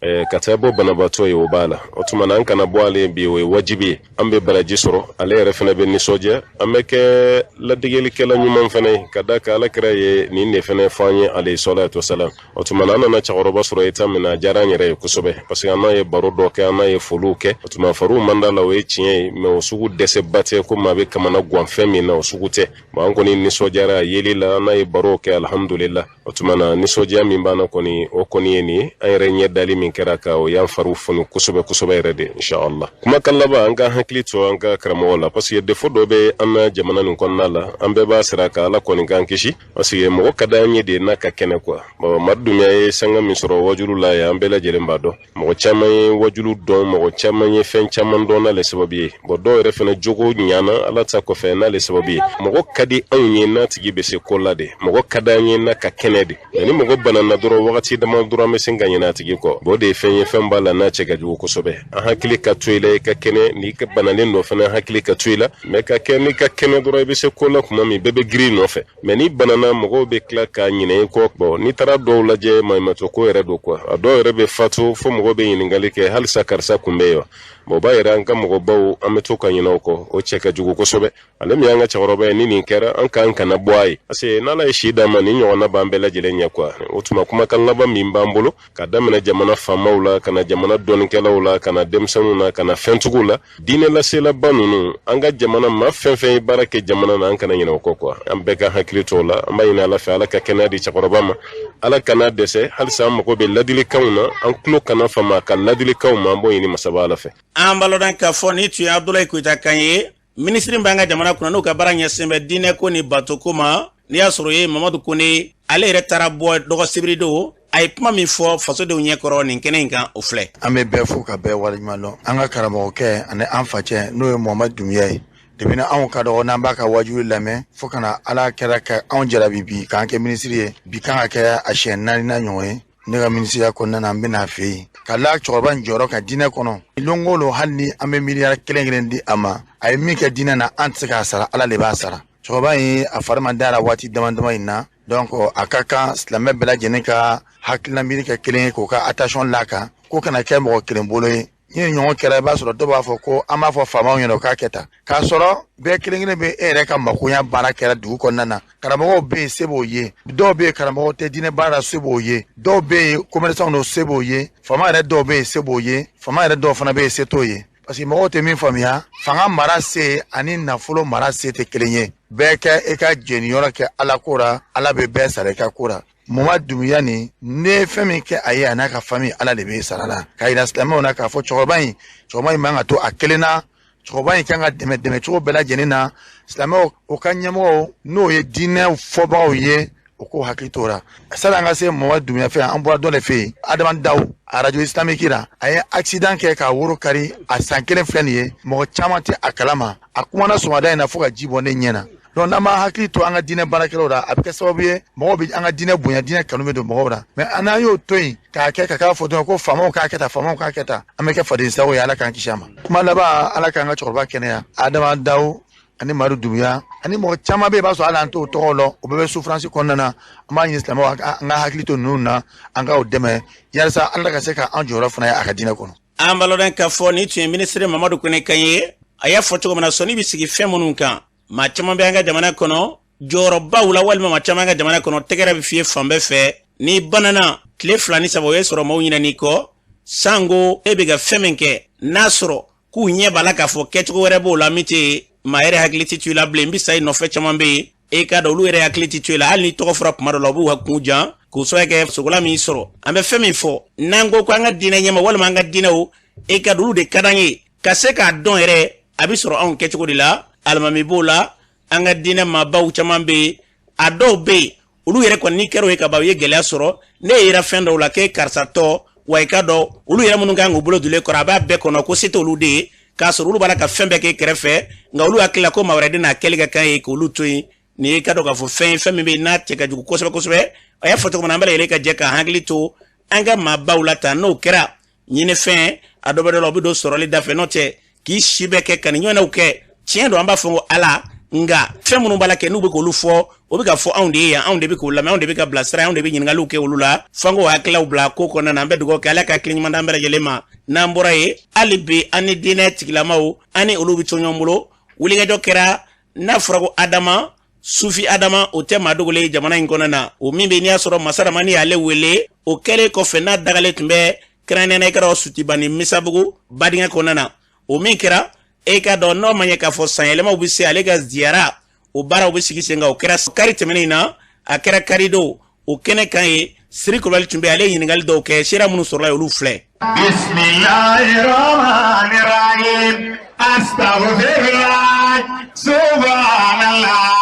Ka taa bɔ banabaatɔ ye, o b'a la. O tuma na, an kana bɔ ale bi, o ye wajibi ye. An bɛ baraji sɔrɔ, ale yɛrɛ fana bɛ nisɔndiya, an bɛ kɛ ladegelikɛla ɲuman fana ye, ka da kan Ala kira ye nin de fana fɔ an ye, alayhi salatu wasalam. O tuma na, an nana cɛkɔrɔba sɔrɔ état min na, a diyara an yɛrɛ ye kosɛbɛ, parce que an n'a ye baro dɔ kɛ, an n'a ye foliw kɛ. O tuma, fariw man d'a la, o ye tiɲɛ ye, mais o sugu dɛsɛba tɛ ko maa bɛ kamana gan fɛn min na, o sugu tɛ. Bon, an kɔni nisɔndiyara a yeli la, an n'a ye barow kɛ, alhamdulillah. O tuma na, nisɔndiya min b'an na kɔni, o kɔni ye nin ye. An yɛrɛ ɲɛ dali min kɛra ka o y'an fariw foni kosɛbɛ kosɛbɛ yɛrɛ de, inshallah. Kumakan laban, an ka hakili to an ka karamɔgɔ la, parce que défaut dɔ bɛ an na jamana nin kɔnɔna la, an bɛɛ b'a sira kan. Ala kɔni k'an kisi, parce que mɔgɔ ka d'an ye de n'a ka kɛnɛ quoi. Bon, Madu Dunbiya ye sanga min sɔrɔ wajulu la yan, an bɛɛ lajɛlen b'a dɔn. Mɔgɔ caman ye wajulu dɔn, mɔgɔ caman ye fɛn caman dɔn n'ale sababu ye. Bon, dɔw yɛrɛ fana jogo ɲana Ala ta kɔfɛ n'ale sababu ye. Mɔgɔ ka di anw ye n'a tigi bɛ se ko la de, mɔgɔ ka d'an ye n'a ka kɛnɛ de. Mais ni mɔgɔ banana dɔrɔn, wagati dama dɔrɔn, an bɛ sin ka ɲinɛ a tigi kɔ. Bon, o de ye fɛn ye, fɛn b'a la n'a cɛ ka jugu kosɛbɛ. An hakili ka to i la i ka kɛnɛ, n'i ka banalen dɔ fana, hakili ka to i la. Mais ka kɛ n'i ka kɛnɛ dɔrɔn, i bɛ se ko la tuma min, bɛɛ bɛ girin i nɔfɛ. Mais n'i banana, mɔgɔw bɛ tila ka ɲinɛ i kɔ. Bon, n'i taara dɔw lajɛ, maɲumatɔ ko yɛrɛ don quoi. A dɔw yɛrɛ bɛ fatu fo mɔgɔw bɛ ɲininkali kɛ halisa karisa kun bɛ yen wa. Bon, o b'a yira an ka mɔgɔbaw, an bɛ to ka ɲinɛ o kɔ, o cɛ ka jugu kosɛbɛ. Ale min y'an ka cɛkɔrɔba ye, ni nin kɛra, an k'an kana bɔ a ye, parce que n'Ala ye si d'an ma, nin ɲɔgɔnna b'an bɛɛ lajɛlen ɲɛ quoi. O tuma, kumakan laban min b'an bolo, ka daminɛ jamana faamaw la, ka na jamana dɔnnikɛlaw la, ka na denmisɛnninw na, ka na fɛntigiw la, diinɛ laselaba ninnu, an ka jamana maa fɛn fɛn ye baara kɛ jamana na, an kana ɲinɛ o kɔ quoi. An bɛɛ ka hakili to o la. An b'a ɲini Ala fɛ, Ala ka kɛnɛya di cɛkɔrɔba ma, Ala kana dɛsɛ. Halisa an mago bɛ ladilikanw na, an tulo kana fama ka ladilikanw ma, an b'o ɲini masaba Ala fɛ. An b'a lɔn k'a fɔ nin tun ye Abudulayi Koyita kan ye, minisiri b'an ka jamana kunna, n'o ka baara ɲɛsin bɛ diinɛ ko ni bato ko ma. N'i y'a sɔrɔ ye Mamadu Kone, ale yɛrɛ taara bɔ dɔgɔ sibiri don, a ye kuma min fɔ fasodenw ɲɛkɔrɔ nin kɛnɛ in kan, o filɛ. An bɛ bɛɛ fo ka bɛɛ waleɲuman dɔn. An ka karamɔgɔkɛ ani an facɛ, n'o ye Mohamadu Dunbiya ye, depuis ni anw ka dɔgɔ, n'an b'a ka wajuli lamɛn, fo ka na Ala kɛra ka anw jarabi bi k'an kɛ minisiri ye. Bi kan ka kɛ a siɲɛ naaninan ɲɔgɔn ye ne ka minisiriya kɔnɔna na, an bɛna a fɛ yen ka la cɛkɔrɔba in jɔyɔrɔ kan diinɛ kɔnɔ. Lon o lon, hali ni an bɛ miliyari kelen kelen di a ma, a ye min kɛ diinɛ na, an tɛ se k'a sara, Ala de b'a sara. Cɛkɔrɔba in a fari man dara waati dama dama in na. Donc a ka kan silamɛ bɛɛ lajɛlen ka hakilina miiri kɛ kelen ye, k'o ka attention l'a kan, ko kana kɛ mɔgɔ kelen bolo ye. Ni ɲɔgɔn kɛra, i b'a sɔrɔ dɔw b'a fɔ ko an b'a fɔ faamaw ɲɛna u k'a kɛ tan, k'a sɔrɔ bɛɛ kelen kelen bɛ e yɛrɛ ka makoya baara kɛra dugu kɔnɔna na. Karamɔgɔw bɛ yen, se b'o ye. Dɔw bɛ yen, karamɔgɔw tɛ diinɛ baara la, se b'o ye. Dɔw bɛ yen, commerçant don, se b'o ye. Faama yɛrɛ dɔw bɛ yen, se b'o ye. Faama yɛrɛ dɔw fana bɛ yen, se t'o ye, parce que mɔgɔw tɛ min faamuya, fanga mara se ani nafolo mara se tɛ kelen ye. Bɛɛ kɛ i ka jɛniyɔrɔ kɛ Ala ko la, Ala bɛ bɛɛ sara i ka ko la. Mama Dunbiya nin, ne ye fɛn min kɛ a ye, a n'a ka famille, Ala de bɛ sara la. K'a yira silamɛw na k'a fɔ cɛkɔrɔba in man ka to a kelen na. Cɛkɔrɔba in kan ka dɛmɛ dɛmɛ cogo bɛɛ lajɛlen na. Silamɛw, o ka ɲɛmɔgɔw, n'o ye diinɛ fɔbagaw ye, o k'o hakili t'o la. Sani an ka se Mama Dunbiya fɛ, an bɔra dɔ de fɛ yen, Adama Daw, arajo islamique la. A ye accident kɛ k'a woro kari, a san kelen filɛ nin ye, mɔgɔ caman tɛ a kalama. A kumana sɔgɔmada in na fo ka ji bɔ ne ɲɛ na. Donc n'an b'an hakili to an ka diinɛ baarakɛlaw la, a bɛ kɛ sababu ye mɔgɔw bɛ an ka diinɛ bonya, diinɛ kanu bɛ don mɔgɔw la. Mais an n'an y'o to yen k'a kɛ ka k'a fɔ dɔrɔn ko faamaw k'a kɛ tan, faamaw k'a kɛ tan, an bɛ kɛ faden sago ye. Ala k'an kisi a ma. Kuma laban, Ala k'an ka cɛkɔrɔba kɛnɛya. Adama Daw ani Madu Dunbiya ani mɔgɔ caman bɛ yen, i b'a sɔrɔ hali an t'o tɔgɔ lɔn, o bɛɛ bɛ souffrance kɔnɔna na. An b'a ɲini silamɛw, an ka hakili to ninnu na, an k'aw dɛmɛ yalisa Ala ka se k'an jɔyɔrɔ fana ye a ka diinɛ kɔnɔ. An b'a lɔn k'a fɔ nin tun ye minisiri Mamadu Kone kan ye. A y'a fɔ cogo min na, sɔnni bɛ sigi fɛn minnu kan, maa caman bɛ an ka jamana kɔnɔ jɔyɔrɔbaw la, walima maa caman ka jamana kɔnɔ tɛgɛrɛ bɛ fiyɛ fan bɛɛ fɛ. N'i banana tile 2 ni 3, o ye sɔrɔ maaw ɲinɛn'i kɔ, sanko e bɛ ka fɛn min kɛ, n'a sɔrɔ k'u ɲɛ b'a la k'a fɔ kɛcogo wɛrɛ b'o la min tɛ maa yɛrɛ hakili tɛ to i la bilen. N bɛ sa i nɔfɛ caman bɛ yen, e k'a dɔn olu yɛrɛ hakili tɛ to i la. Hali ni tɔgɔ fɔra kuma dɔ la, u b'u kun jan k'o sababu kɛ sogola min sɔrɔ. An bɛ fɛn min fɔ, n'an ko ko an ka diinɛ ɲɛma walima an ka diinɛw, e ka dɔn olu de ka d'an ye ka se k'a dɔn yɛrɛ, a bɛ sɔrɔ anw kɛcogo de la. Alimami b'o la, an ka diinɛ maabaw caman bɛ yen, a dɔw bɛ yen, olu yɛrɛ kɔni, n'i kɛra o ye ka ban, u ye gɛlɛya sɔrɔ. Ne yera fɛn dɔw la k'e karisa tɔ wa, i ka dɔn olu yɛrɛ minnu kan k'u bolo dulen kɔrɔ, a b'a bɛɛ kɔnɔ ko se t'olu de ye, k'a sɔrɔ olu b'a la ka fɛn bɛɛ k'e kɛrɛfɛ, nka olu hakili la ko maa wɛrɛ de n'a kɛli ka kan ye k'olu to yen. Nin ye ka dɔn k'a fɔ fɛn ye, fɛn min bɛ yen n'a cɛ ka jugu kosɛbɛ kosɛbɛ. A y'a fɔ cogo min na, an bɛɛ lajɛlen ka jɛ ka hakili to an ka maabaw la tan. N'o kɛra ɲinifɛn, a dɔ bɛ dɔ la, o bɛ don sɔrɔli da fɛ. N'o tɛ, k'i si bɛɛ kɛ ka nin ɲɔgɔnnaw kɛ, tiɲɛ don, an b'a fɔ ko Ala Nka fɛn minnu b'a la kɛ, n'u bɛ k'olu fɔ, o bɛ ka fɔ anw de ye yan, anw de bɛ k'o lamɛn, anw de bɛ ka bilasira, anw de bɛ ɲininkaliw kɛ olu la. F'an k'o hakililaw bila ko kɔnɔna na. An bɛ dugawu kɛ, Ala ka hakili ɲuman d'an bɛɛ lajɛlen ma. N'an bɔra yen, hali bi an ni diinɛ tigilamaw, an ni olu bɛ to ɲɔgɔn bolo. Wulikajɔ kɛra. N'a fɔra ko Adama, Sufi Adama, o tɛ maa dogolen ye jamana in kɔnɔ na. O min bɛ, n'i y'a sɔrɔ Masa Ramani y'ale wele, o kɛlen kɔfɛ n'a dagalen tun bɛ kɛrɛnkɛrɛnnenya, i kɛra Sutibani Misabugu badingɛ kɔnɔna na. O min kɛra, e ka dɔn n'o ma ɲɛ k'a fɔ sanyɛlɛmaw bɛ se ale ka ziyara, o baaraw bɛ sigi sen kan. O kɛra kari tɛmɛnen in na, a kɛra karidon. O kɛnɛ kan ye, Siri Kulubali tun bɛ, ale ye ɲininkali dɔw kɛ. Seereya minnu sɔrɔla yen, olu filɛ. Bismillahirrahmanirrahim. Astaghfirullah. Subhanallah.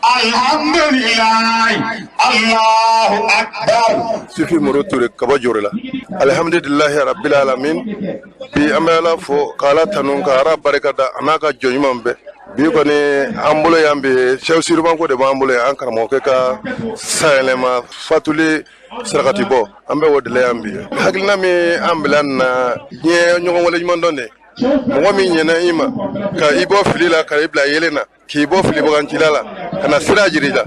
Alhamdulillah. Allahu akbar. Sufi Moro Ture ka bɔ Jore la. Alhamdulillahi rabbil alamin. Bi an bɛ Ala fo ka Ala tanu ka Ala barika da a n'a ka jɔn ɲuman bɛɛ. Bi kɔni an bolo yan bi, Sɛku Siriman ko de b'an bolo yan, an karamɔgɔkɛ ka sanyɛlɛma fatuli sarakati bɔ, an bɛ o de la yan bi. Hakilina min an bila nin na, diɲɛ ɲɔgɔn waleɲuman dɔn de. Mɔgɔ min ɲɛna i ma ka i bɔ fili la ka i bila yelen na, k'i bɔ filibagancila la ka na sira jira i la,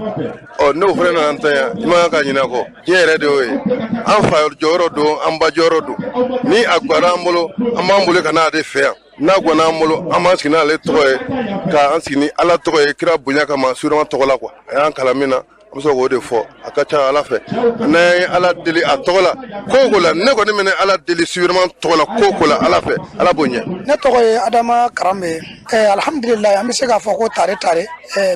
ɔ n'o fana nana ntanya, i man kan ka ɲinɛ a kɔ. Diɲɛ yɛrɛ de y'o ye. An fa jɔyɔrɔ don, an ba jɔyɔrɔ don. Ni a gwara an bolo, an b'an boli ka n'ale fɛ yan. N'a gwanna an bolo, an b'an sigi n'ale tɔgɔ ye, k'an sigi ni Ala tɔgɔ ye, kira bonya kama, surama tɔgɔ la quoi. A y'an kalan min na, an bɛ sɔrɔ k'o de fɔ. A ka ca Ala fɛ, n'an ye Ala deli a tɔgɔ la ko o ko la, ne kɔni bɛ Ala deli surama tɔgɔ la ko o ko la, Ala fɛ, Ala b'o ɲɛ. Ne tɔgɔ ye Adama Karanbe. Alhamdulilayi, an bɛ se k'a fɔ ko tare tare.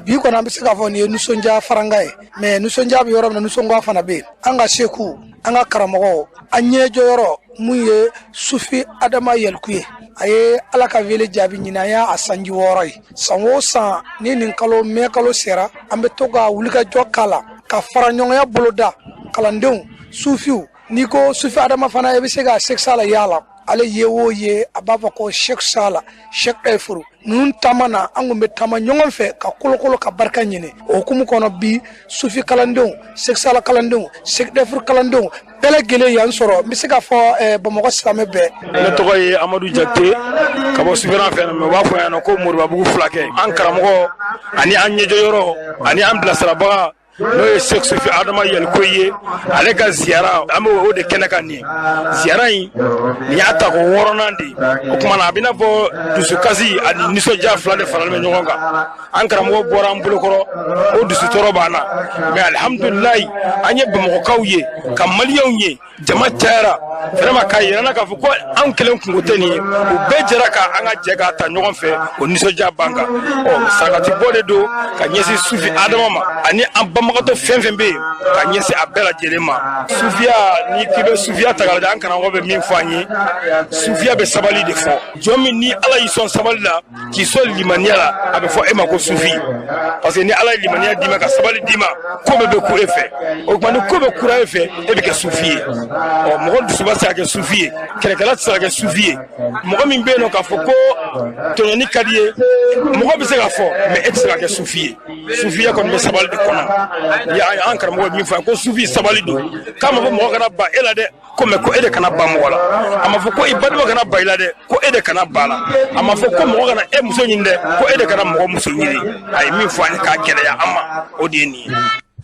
Bi kɔni an bɛ se k'a fɔ nin ye nisɔndiya faranga ye, mais nisɔndiya bɛ yɔrɔ min na, nisɔngoya fana bɛ yen. An ka seku, an ka karamɔgɔ, an ɲɛjɔyɔrɔ mun ye Sufi Adama Yɛliku ye, a ye Ala ka wele jaabi ɲinan, an y'a sanji 6 ye. San o san ni nin kalo mɛ kalo sera, an bɛ to ka wulikajɔ k'a la ka fara ɲɔgɔnya boloda kalandenw sufiw. N'i ko Sufi Adama fana, i bɛ se ka Sɛki Sala y'a la. Ale ye o ye, a b'a fɔ ko Sɛki Sala, Sɛki Ɛfuru ninnu taama na, an kun bɛ taama ɲɔgɔn fɛ ka kolokolo ka barika ɲini. O hukumu kɔnɔ bi, sufi kalandenw, Sɛki Sala kalandenw, Sɛki Ɛfuru kalandenw bɛɛ lajɛlen yan sɔrɔ. N bɛ se k'a fɔ Bamakɔ silamɛ bɛɛ. Ne tɔgɔ ye Amadu Jakite ka bɔ Sufiran fɛ, mɛ u b'a fɔ yan nɔ ko Moribabugu fulakɛ. An karamɔgɔ ani an ɲɛjɔyɔrɔ ani an bilasirabaga, n'o ye Sɛki Sufi Adama Yɛliko ye, ale ka ziyara, an bɛ o de kɛnɛ kan nin ye. Ziyara in, nin y'a tako 6nan de ye. O tuma na, a bɛ n'a fɔ dusukasi ani nisɔndiya fila de faralen bɛ ɲɔgɔn kan. An karamɔgɔ bɔra an bolokɔrɔ, o dusutɔɔrɔ b'an na, mɛ alihamudulilayi, an ye Bamakɔkaw ye ka Maliyɛnw ye, jama cayara vraiment, k'a yira k'a fɔ ko anw kelen kunko tɛ nin ye. U bɛɛ jɛra ka an ka jɛ k'a ta ɲɔgɔn fɛ, o nisɔndiya b'an kan. Ɔ sarakati bɔ de don ka ɲɛsin Sufi Adama ma ani an banbagatɔ fɛn fɛn bɛ yen, ka ɲɛsin a bɛɛ lajɛlen ma. Sufiya, ni k'i bɛ sufiya ta k'a lajɛ, an karamɔgɔ bɛ min fɔ an ye, sufiya bɛ sabali de fɔ. Jɔn min ni Ala y'i sɔn sabali la, k'i sɔn limaniya la, a bɛ fɔ e ma ko sufi, parce que ni Ala ye limaniya d'i ma ka sabali d'i ma, ko bɛɛ bɛ ku e fɛ. O tuma, ni ko bɛ kura e fɛ, e bɛ kɛ sufi ye. Ɔ mɔgɔ dusuba tɛ se ka kɛ sufi ye, kɛlɛkɛla tɛ se ka kɛ sufi ye, mɔgɔ min bɛ yen nɔ k'a fɔ ko tɔɲɔni ka di ye, mɔgɔ bɛ se k'a fɔ, mɛ e tɛ se ka kɛ sufi ye. Sufiya kɔni bɛ sabali de kɔnɔ. Ni an karamɔgɔ ye min fɔ an ye ko sufi sabali don, k'a ma fɔ mɔgɔ kana ban e la dɛ, ko mɛ ko e de kana ban mɔgɔ la. A ma fɔ ko i balima kana ban i la dɛ, ko e de kana ban la. A ma fɔ ko mɔgɔ kana e muso ɲini dɛ, ko e de kana mɔgɔ muso ɲini. A ye min fɔ an ye k'a gɛlɛya an ma, o de ye nin ye.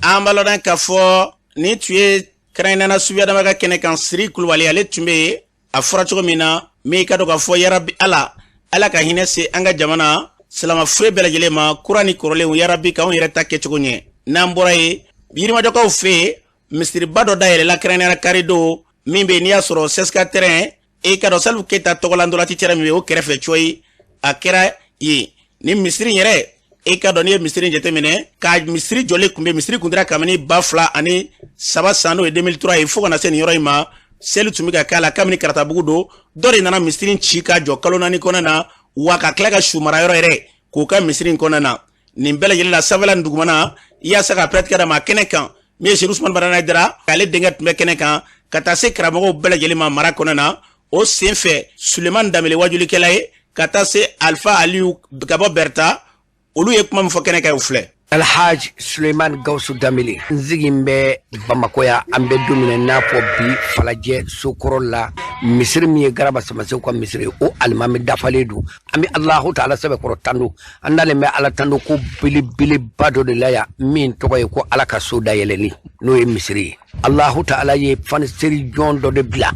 An b'a lɔn k'a fɔ nin tun ye kɛrɛnkɛrɛnnenya Sufi Adama ka kɛnɛ kan. Siri Kulubali, ale tun bɛ yen. A fɔra cogo min na, min ka dɔn k'a fɔ, yarabi Ala, Ala ka hinɛ se an ka jamana silama fure bɛɛ lajɛlen ma, kura ni kɔrɔlenw, yarabi k'anw yɛrɛ ta kɛcogo ɲɛ. N'an bɔra yen, Yirimajɔkaw fɛ yen, misiriba dɔ dayɛlɛla kɛrɛnkɛrɛnnenya karidon. Min bɛ yen, n'i y'a sɔrɔ CSK terrain, e ka dɔn Salifu Keyita tɔgɔla ntolaci terrain min bɛ o kɛrɛfɛ cɔyi, a kɛra yen. Ni misiri yɛrɛ, e ka dɔn n'i ye misiri jateminɛ, ka misiri jɔlen kun bɛ, misiri kun dira kabini 2003 san, n'o ye 2003 ye, fo ka na se nin yɔrɔ in ma, seli tun bɛ ka k'a la kabini Karatabugu don. Dɔ de nana misiri ci ka jɔ kalo 4 kɔnɔna na, wa ka tila ka su mara yɔrɔ yɛrɛ k'o ka misiri in kɔnɔna na. Nin bɛɛ lajɛlen la, sanfɛla ni dugumana, yaasa ka pɛrɛtikɛ d'a ma kɛnɛ kan, min ye Serifu Usumani Madani Hayidara, ale denkɛ tun bɛ kɛnɛ kan, ka taa se karamɔgɔw bɛɛ lajɛlen ma mara kɔnɔna na. O sen fɛ, Sulemani Danbele, wajulikɛla ye, ka taa se Alifa Aliyu ka bɔ Bɛrita, olu ye kuma min fɔ kɛnɛ kan, o filɛ. Alhaji Suleiman Gawusu Danbele, n sigin bɛ Bamakɔ yan. An bɛ don min na i n'a fɔ bi, Falajɛ sokɔrɔ la, misiri min ye Garaba Samasew ka misiri ye, o alimami dafalen don. An bɛ Alahu taala sɛbɛkɔrɔ tando. An dalen bɛ Ala tando ko belebeleba dɔ de la yan, min tɔgɔ ye ko Ala ka so dayɛlɛli, n'o ye misiri ye. Alahu taala ye faniseri jɔn dɔ de bila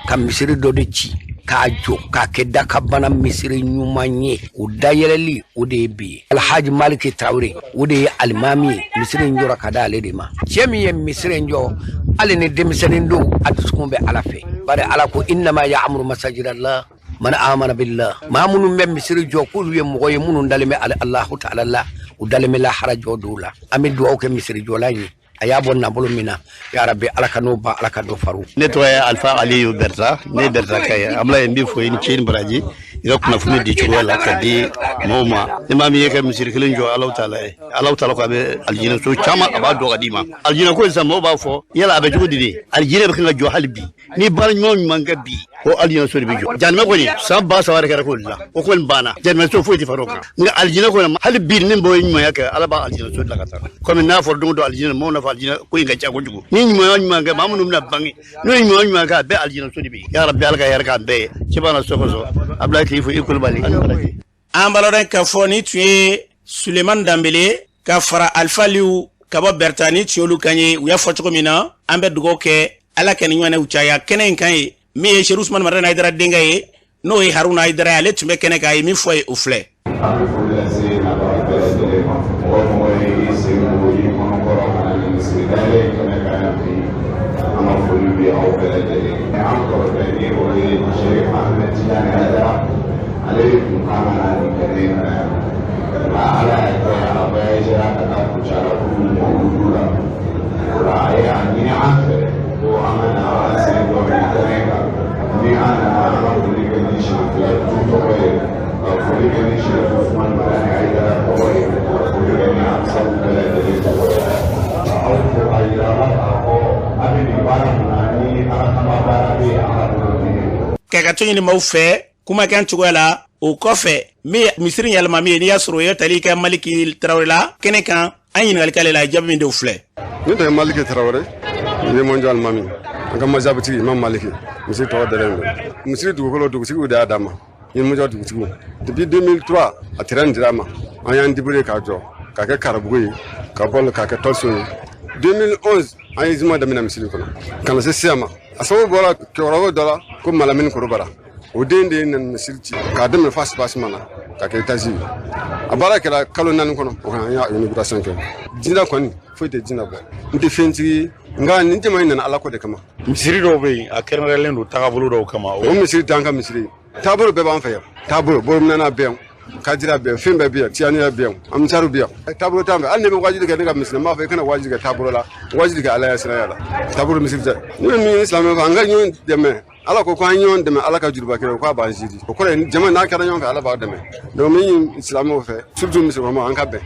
ka misiri dɔ de ci k'a jɔ k'a kɛ dakabana misiri ɲuman ye. O dayɛlɛli, o de ye bi ye. Alhaji Maliki Tarawele, o de ye alimami ye. Misiri in jɔra ka da ale de ma. Cɛ min ye misiri in jɔ, hali ni denmisɛnnin don, a dusukun bɛ Ala fɛ, bari Ala ko innama ya'muru masajidallah man amana billah. Maa minnu bɛ misiri jɔ, k'olu ye mɔgɔ ye minnu dalen bɛ Alahu taala la, u dalen bɛ lahara jɔ dɔw la. An bɛ dugawu kɛ misiri jɔla ye. A y'a bɔ nabolo min na, ya rabbi, Ala ka n'o ban, Ala ka dɔ faru. Ne tɔgɔ ye Alfa Aliyu Berta, ne ye Berta ka ye. Abulaye, n b'i fo, i ni ce ni baraji i ka kunnafoni di cogoya la ka di mɔgɔw ma. Ni maa min ye ka misiri kelen jɔ Alahu taala ye, Alahu taala ko a bɛ alijinɛ so caman a b'a dɔn ka d'i ma. Alijinɛ ko sisan, mɔgɔw b'a fɔ yala a bɛ cogo di de? Alijinɛ bɛ kan ka jɔ hali bi. Ni baara ɲuman ɲuman kɛ bi, ko alijinɛ so de bɛ jɔ. Jahanamɛ kɔni, san 3000 de kɛra k'o dilan, o kɔni banna. Jahanamɛ so foyi tɛ far'o kan. Nka alijinɛ kɔni, hali bi ni mɔgɔ ye ɲumanya kɛ, Ala b'a alijinɛ so dilan ka taa. Komi n'a fɔra don o don alijinɛ, mɔgɔw n'a fɔ alijinɛ ko in ka ca kojugu. Ni ɲumanya ɲuman kɛ, maa minnu bɛna bange, n'o ye ɲuman ɲuman kɛ, a bɛɛ alijinɛ so de bɛ yen. Ya rabbi, Ala ka hɛrɛ k'an bɛɛ ye. Cɛba na sɔgɔsɔ, Abulaye k'i fo, i Kulubali. An b'a lɔn k'a fɔ ni tun ye Suleiman Danbele ka fara Alfa Liw ka bɔ Bɛrita, ni tun y'olu kan ye. U y'a fɔ cogo min na, an bɛ dugawu kɛ Ala ka nin ɲɔgɔnnaw caya kɛnɛ in kan ye. Min ye Seru Usumani Madani Hayidara denkɛ ye, n'o ye Haruna Hayidara ye, ale tun bɛ kɛnɛ kan, a ye min fɔ ye, o filɛ. An bɛ foli lase nabaga bɛɛ lajɛlen ma, mɔgɔ o mɔgɔ ye i sen bɔ i kɔnɔ kɔrɔ ka na nin misiri dayɛlɛ in kɛnɛ kan yan bi, an ka foli bɛ aw bɛɛ lajɛlen. An kɔrɔkɛ ni o ye Sherif Ahmed Tijani Hayidara, ale de tun kan ka na nin kɛnɛ in kan yan, nka Ala y'a kɛ a voyagera ka taa Kucala k'u mawuludu la. O la a ye a ɲini an fɛ ko an ka na an sen bɔ nin kɛnɛ kan. Ni an nana, an ka foli kɛ ni Sherifila du tɔgɔ ye, ka foli kɛ ni Sherif Usumani Madani Hayidara tɔgɔ ye, ka foli kɛ ni ansaru bɛɛ lajɛlen tɔgɔ ye, ka aw fo k'a yira aw la k'a fɔ a bɛ nin baara min na, ni Ala kama baara bɛ yen, a ka bolo bi. Ka ka to ɲini maaw fɛ kumakan cogoya la. O kɔfɛ, min ye misiri alimami ye, n'i y'a sɔrɔ o ye tali kɛ Maliki Tarawele la kɛnɛ kan, an ɲininkali k'ale la, a ye jaabi min di, o filɛ. Ne tɔgɔ ye Maliki Tarawele, Yirimajɔ alimami. An ka mazhabutigi Imam Maliki, misiri tɔgɔ dalen don. Misiri dugukolo, dugutigiw de y'a d'an ma, Yirimajɔ dugutigiw. Depuis 2003 a terrain dira a ma, an y'an débrouiller k'a jɔ k'a kɛ karabugu ye, ka bɔ k'a kɛ tɔliso ye. 2011 an ye juma daminɛ misiri kɔnɔ ka na se sisan ma. A sababu bɔra cɛkɔrɔba dɔ la ko Malamini Korobara, o den de ye nana misiri ci k'a daminɛ fo soubassement na k'a kɛ étage ye. A baara kɛra kalo 4 kɔnɔ, o kan an y'a inauguration kɛ. Jinɛ kɔni foyi tɛ jinɛ bɔ, n tɛ fɛntigi ye, nka nin jama in nana Ala ko de kama. Misiri dɔw bɛ yen, a kɛrɛnkɛrɛnlen don tagabolo dɔw kama. O misiri t'an ka misiri ye. Taabolo bɛɛ b'an fɛ yan, taabolo bolominɛna bɛ yan, kadira bɛ yan, fɛn bɛɛ bɛ yan, tiyaniya bɛ yan, amisaru bɛ yan. Taabolo t'an fɛ. Hali ne bɛ wajuli kɛ ne ka misiri, n b'a fɔ i kana wajuli kɛ taabolo la, wajuli kɛ Ala ya siranya la. Taabolo misiri tɛ. Ne bɛ min ɲini silamɛ fɛ, an ka ɲɔgɔn dɛmɛ. Ala ko an ɲɔgɔn dɛmɛ, Ala ka juruba kɛrɛ k'a b'an jidi. O kɔrɔ ye jama n'a kɛra ɲɔgɔn fɛ, Ala b'a dɛmɛ. Donc min ɲini silamɛw fɛ, surtout musulmanw, an ka bɛn.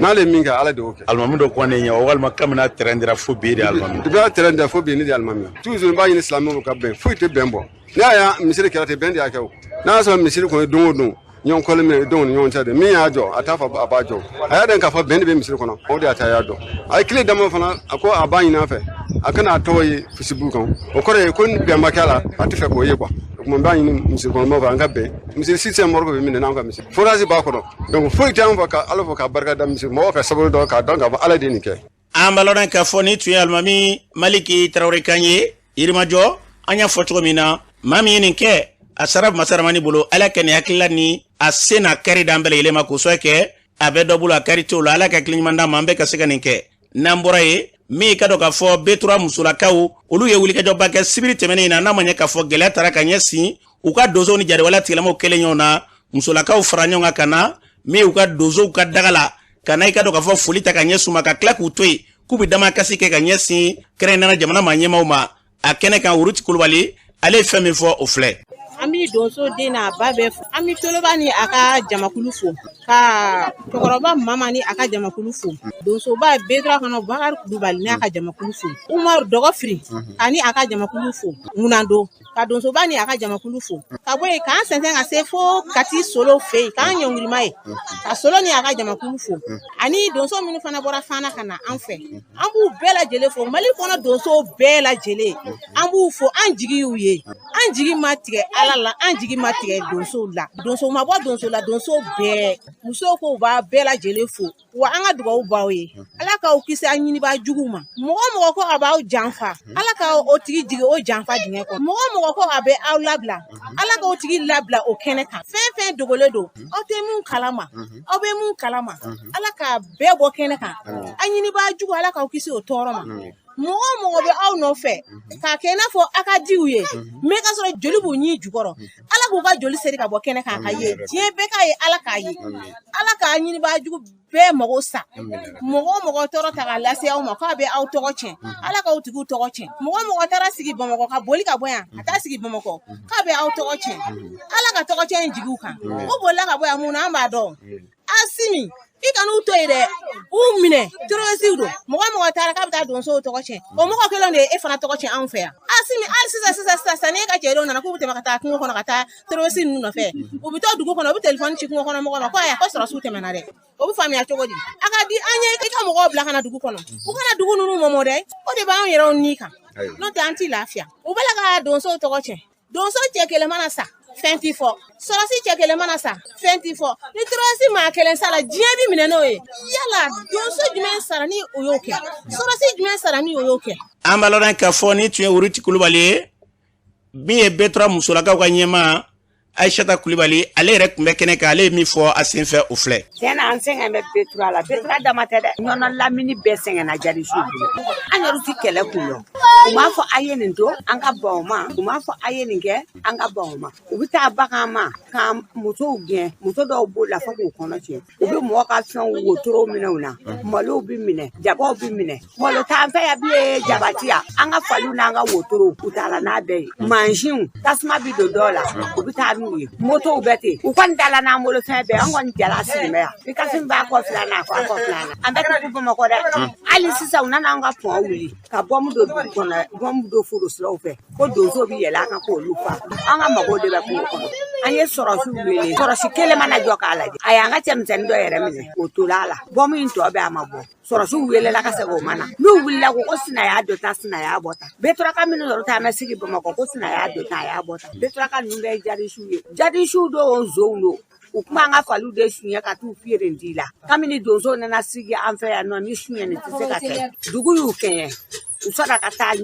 N'ale ye min kɛ, Ala de y'o kɛ. Alimami dɔ kɔni ɲɛ, walima kabini a terrain dira fo bi de alimami? Depuis a terrain dira fo bi, ne de alimami. Toujours n b'a ɲini silamɛw ka bɛn, foyi tɛ bɛn bɔ. N'a y'a misiri kɛra ten, bɛn de y'a kɛ o. N'a y'a sɔrɔ misiri kɔni don o don ɲɔgɔn kɔli minɛ denw ni ɲɔgɔn cɛ de, min y'a jɔ a t'a fɔ a b'a jɔ, a y'a dɔn k'a fɔ bɛn de bɛ misiri kɔnɔ, o de y'a ta y'a dɔn. A ye tile dama fana, a ko a b'a ɲini a fɛ a kana a tɔgɔ ye Facebook kan. O kɔrɔ ye ko ni bɛn ma kɛ a la, a tɛ fɛ k'o ye quoi. O tuma n b'a ɲini misiri kɔnɔ mɔgɔw fɛ, an ka bɛn. Misiri si tɛ mɔriku bɛ minɛ n'an ka misiri forage b'a kɔnɔ, donc foyi tɛ an fɛ ka Ala fo k'a barika da misiri mɔgɔw ka sabali dɔrɔn k'a dɔn k'a fɔ Ala de ye nin kɛ. An b'a lɔn k'a fɔ ni tun ye alimami Maliki Tarawele kan ye Yirimajɔ. An y'a fɔ cogo min na, maa min ye nin kɛ, a sara masaramani bolo. Ala ka nin hakilila ni a se n'a kari d'an bɛɛ lajɛlen ma, k'o sɔrɔ kɛ a bɛ dɔ bolo, a kari t'o la. Ala ka hakili ɲuman d'an ma, an bɛɛ ka se ka nin kɛ. N'an bɔra yen, min ka dɔn k'a fɔ B3 musolakaw, olu ye wulikajɔba kɛ sibiri tɛmɛnen in na, n'a ma ɲɛ k'a fɔ gɛlɛya taara ka ɲɛsin u ka donsow ni jariwala tigilamaw kɛlen ɲɔgɔn na. Musolakaw fara ɲɔgɔn kan ka na min u ka donsow ka daga la, ka na i ka dɔn k'a fɔ foli ta ka ɲɛsin u ma, ka tila k'u to yen k'u bɛ damakasi kɛ ka ɲɛsin kɛrɛnkɛrɛnnenya jamana maa ɲɛmaaw ma. A kɛnɛ kan, Wuruti Kulubali, ale ye fɛn min fɔ, o filɛ. An b'i donso den n'a ba bɛɛ fo. An bɛ Toloba ni a ka jamakulu fo. Ka cɛkɔrɔba Mama ni a ka jamakulu fo. Donsoba Bedra kɔnɔ Bakari Kulubali n'a ka jamakulu fo. Umaru Dɔgɔfiri ani a ka jamakulu fo. Ŋunando ka donsoba ni a ka jamakulu fo. Ka bɔ yen k'an sɛnsɛn ka se fo Kati Solo fɛ yen k'an ɲɔngirima ye. Ka Solo ni a ka jamakulu fo. Ani donso minnu fana bɔra Fana ka na an fɛ. An b'u bɛɛ lajɛlen fo. Mali kɔnɔ donso bɛɛ lajɛlen. An b'u fo, an jigi y'u ye. An jigi ma tigɛ Ala la, an jigi ma tigɛ donsow la. Donso ma bɔ donso la, donso bɛɛ. Musow ko u b'a bɛɛ lajɛlen fo. Wa an ka dugawu b'aw ye. Ala k'aw kisi an ɲinibaa juguw ma. Mɔgɔ mɔgɔ ko a b'aw janfa, Ala ka o tigi jigin o janfa dingɛ kɔnɔ. Mɔgɔ mɔgɔ ko a bɛ aw labila, Ala k'o tigi labila o kɛnɛ kan. Fɛn fɛn dogolen don, aw tɛ mun kalama, aw bɛ mun kalama, Ala k'a bɛɛ bɔ kɛnɛ kan. An ɲinibaa jugu, Ala k'aw kisi o tɔɔrɔ ma. Mɔgɔ mɔgɔ bɛ aw nɔfɛ k'a kɛ i n'a fɔ a ka diw ye, mais k'a sɔrɔ joli b'u ɲin jukɔrɔ, Ala k'u ka joli seri ka bɔ kɛnɛ kan ka ye, diɲɛ bɛɛ k'a ye, Ala k'a ye, Ala k'a ɲinibaa jugu bɛɛ mago sa. Mɔgɔ mɔgɔ tɔɔrɔ ta k'a lase aw ma k'a bɛ aw tɔgɔ tiɲɛ, Ala k'aw tigiw tɔgɔ tiɲɛ. Mɔgɔ mɔgɔ taara sigi Bamakɔ ka boli ka bɔ yan ka taa sigi Bamakɔ k'a bɛ aw tɔgɔ tiɲɛ, Ala ka tɔgɔ tiɲɛ in jigi u kan. U bolila ka bɔ yan mun na, an b'a dɔn. Asimi, i kan'u to yen dɛ, u minɛ terroriste don. Mɔgɔ mɔgɔ taara k'a bɛ taa donsow tɔgɔ tiɲɛ, o mɔgɔ kelen de ye e fana tɔgɔ tiɲɛ anw fɛ yan. Asimi, hali sisan sisan sisan n'e ka cɛdenw nana k'u bɛ tɛmɛ ka taa kungo kɔnɔ ka taa terroriste ninnu nɔfɛ, u bɛ taa dugu kɔnɔ, u bɛ telefɔni ci kungo kɔnɔ mɔgɔw ma ko ayiwa ko sɔrɔsiw tɛmɛna dɛ. O bɛ faamuya cogo di? A ka di an ye i ka mɔgɔw bila ka na dugu kɔnɔ, u kana dugu ninnu mɔmɔ dɛ, o de b'anw yɛrɛw ni kan, n'o tɛ an t'i lafiya. U bɛ la ka donsow tɔgɔ tiɲɛ. Donso cɛ kelen mana sa, fɛn t'i fɔ. Sɔrɔsi cɛ kelen mana sa, fɛn t'i fɔ. Ni terroriste maa kelen sara, diɲɛ bi minɛ n'o ye. Yala donso jumɛn sara ni o y'o kɛ? Sɔrɔsi jumɛn sara ni o y'o kɛ? An b'a lɔn k'a fɔ ni tun ye Wuruti Kulubali ye, min ye Betura musolakaw ka ɲɛmaa Aïssata Kulibali, ale yɛrɛ tun bɛ kɛnɛ kan, ale ye min fɔ a senfɛ o filɛ. Tiɲɛ na an sɛgɛn bɛ Betura la, Betura dama tɛ dɛ. Ɲɔnɔ lamini bɛɛ sɛgɛnna jarisiw bolo. An yɛrɛ ti kɛlɛ kun dɔn. U m'a fɔ a ye nin to an ka ban o ma, u m'a fɔ a ye nin kɛ an ka ban o ma. U bɛ taa bagan ma ka musow gɛn, muso dɔw b'o la fo k'u kɔnɔ tiɲɛ. U bɛ mɔgɔ ka fɛnw wotorow minɛ u na, malow bɛ minɛ, jabaw bɛ minɛ. Malo t'an fɛ yan bilen, jaba ti yan. An ka faliw n'an ka wotorow, u taara n'a bɛɛ ye. Mansinw, tasuma bɛ don dɔw la, u bɛ taa n'u ye. Motow bɛ ten, u kɔni dala n'an bolo fɛn bɛɛ, an kɔni jala sigilen bɛ yan. Ni kasi b'a kɔ filan na, a kɔ filan na. An bɛ tugu Bamakɔ dɛ. Hali sisan u nana an ka pɔn wuli ka bɔmu don dugu kɔnɔ, bɔmu don foro siraw fɛ, ko donso bɛ yɛlɛ an kan k'olu fa. An ka mago de bɛ kungo kɔnɔ. An ye sɔrɔsiw wele, sɔrɔsi kelen mana jɔ k'a lajɛ, a y'an ka cɛmisɛnnin dɔ yɛrɛ minɛ k'o tola a la. Bɔmu in tɔ bɛɛ a ma bɔ. Sɔrɔsiw welela ka segin o ma na. N'u wulila ko sina y'a don tan, sina y'a bɔ tan. Beturaka minnu yɛrɛ taa bɛ sigi Bamakɔ ko sina y'a don tan, a y'a bɔ tan. Beturaka ninnu bɛɛ ye jarisiw ye. Jarisiw don, zonw don. U kuma an ka faliw de suɲɛ ka t'u feere di la. Kabini donsow nana sigi an fɛ yan nɔ, ni suɲɛni tɛ se ka kɛ. Dugu y'u kɛɲɛ. U sɔrɔ ka taa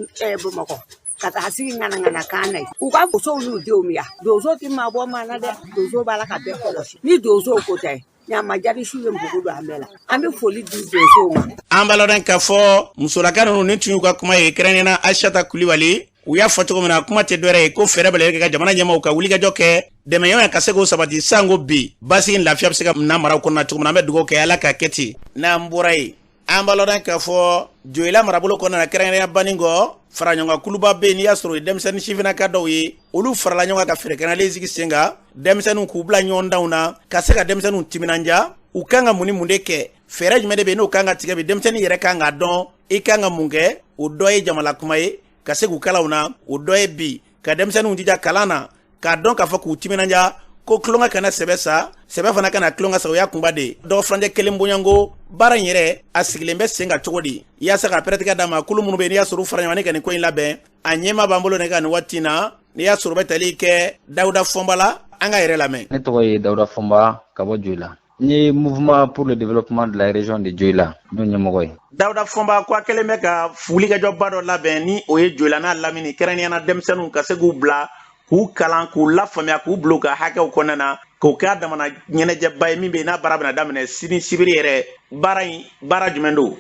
Bamakɔ ka taa sigi ŋanaŋana kan na yen. U ka musow n'u denw bɛ yan. Donso tɛ maa bɔ maa na dɛ. Donso b'a la ka bɛɛ kɔlɔsi. Ni donsow ko tɛ, ɲama jarisiw ye npogo don an bɛɛ la. An bɛ foli di donsow ma. An b'a lɔn k'a fɔ musolaka ninnu ni tun y'u ka kuma ye, kɛrɛnkɛrɛnnenya Aïssata Kulibali. U y'a fɔ cogo min na, kuma tɛ dɔwɛrɛ ye ko fɛɛrɛ bɛ lajɛlen kɛ ka jamana ɲɛmaaw ka wulikajɔ kɛ dɛmɛɲɔgɔnya ka se k'o sabati sanko bi basigi ni lafiya bɛ se ka na maraw kɔnɔna cogo min na. An bɛ dugawu kɛ Ala k'a kɛ ten. N'an bɔra yen, an b'a lɔn k'a fɔ Joyila marabolo kɔnɔna na, kɛrɛnkɛrɛnnenya Banikɔ faraɲɔgɔnkan kuluba bɛ yen. N'i y'a sɔrɔ o ye denmisɛnnin sifinnaka dɔw ye, olu farala ɲɔgɔn kan ka feere kɛnɛlen sigi sen kan, denmisɛnninw k'u bila ɲɔgɔndanw na ka se ka denmisɛnninw timinanja. U kan ka mun ni mun de kɛ? Fɛɛrɛ jumɛn de bɛ yen n'o kan ka tigɛ bi? Denmisɛnnin yɛrɛ kan k'a dɔn i kan ka mun kɛ. O dɔ ye jamana kuma ye ka se k'u kalanw na, o dɔ ye bi ka denmisɛnninw jija kalan na, k'a dɔn k'a fɔ k'u timinanja ko tulonkɛ kana sɛbɛ sa, sɛbɛ fana kana tulonkɛ sa. O y'a kunba de ye. Dɔgɔ furancɛ kelen bonyanko baara in yɛrɛ a sigilen bɛ sen kan cogo di? Yaasa ka pɛrɛtigɛ d'a ma, kulu minnu bɛ yen n'i y'a sɔrɔ u fara ɲɔgɔn kan ka nin ko in labɛn, a ɲɛma b'an bolo ne ka nin waati in na. N'i y'a sɔrɔ u bɛ tali kɛ Dawuda Fɔnba la, an ka yɛrɛ lamɛn. Ne tɔgɔ ye Dawuda Fɔnba ka bɔ Joyila. N ye mouvement pour le développement de la région de Joyila n'o ɲɛmɔgɔ ye. Dawuda Fɔnba ko a kɛlen bɛ ka wulikajɔba dɔ labɛn ni o ye Joyila n'a lamini, kɛrɛnkɛrɛnnenya la denmisɛnninw ka se k'u bila k'u kalan, k'u lafaamuya, k'u bila u ka hakɛw kɔnɔna na, k'o kɛ a damana ɲɛnajɛba ye min bɛ yen n'a baara bɛna daminɛ sini sibiri yɛrɛ. Baara in baara jumɛn don?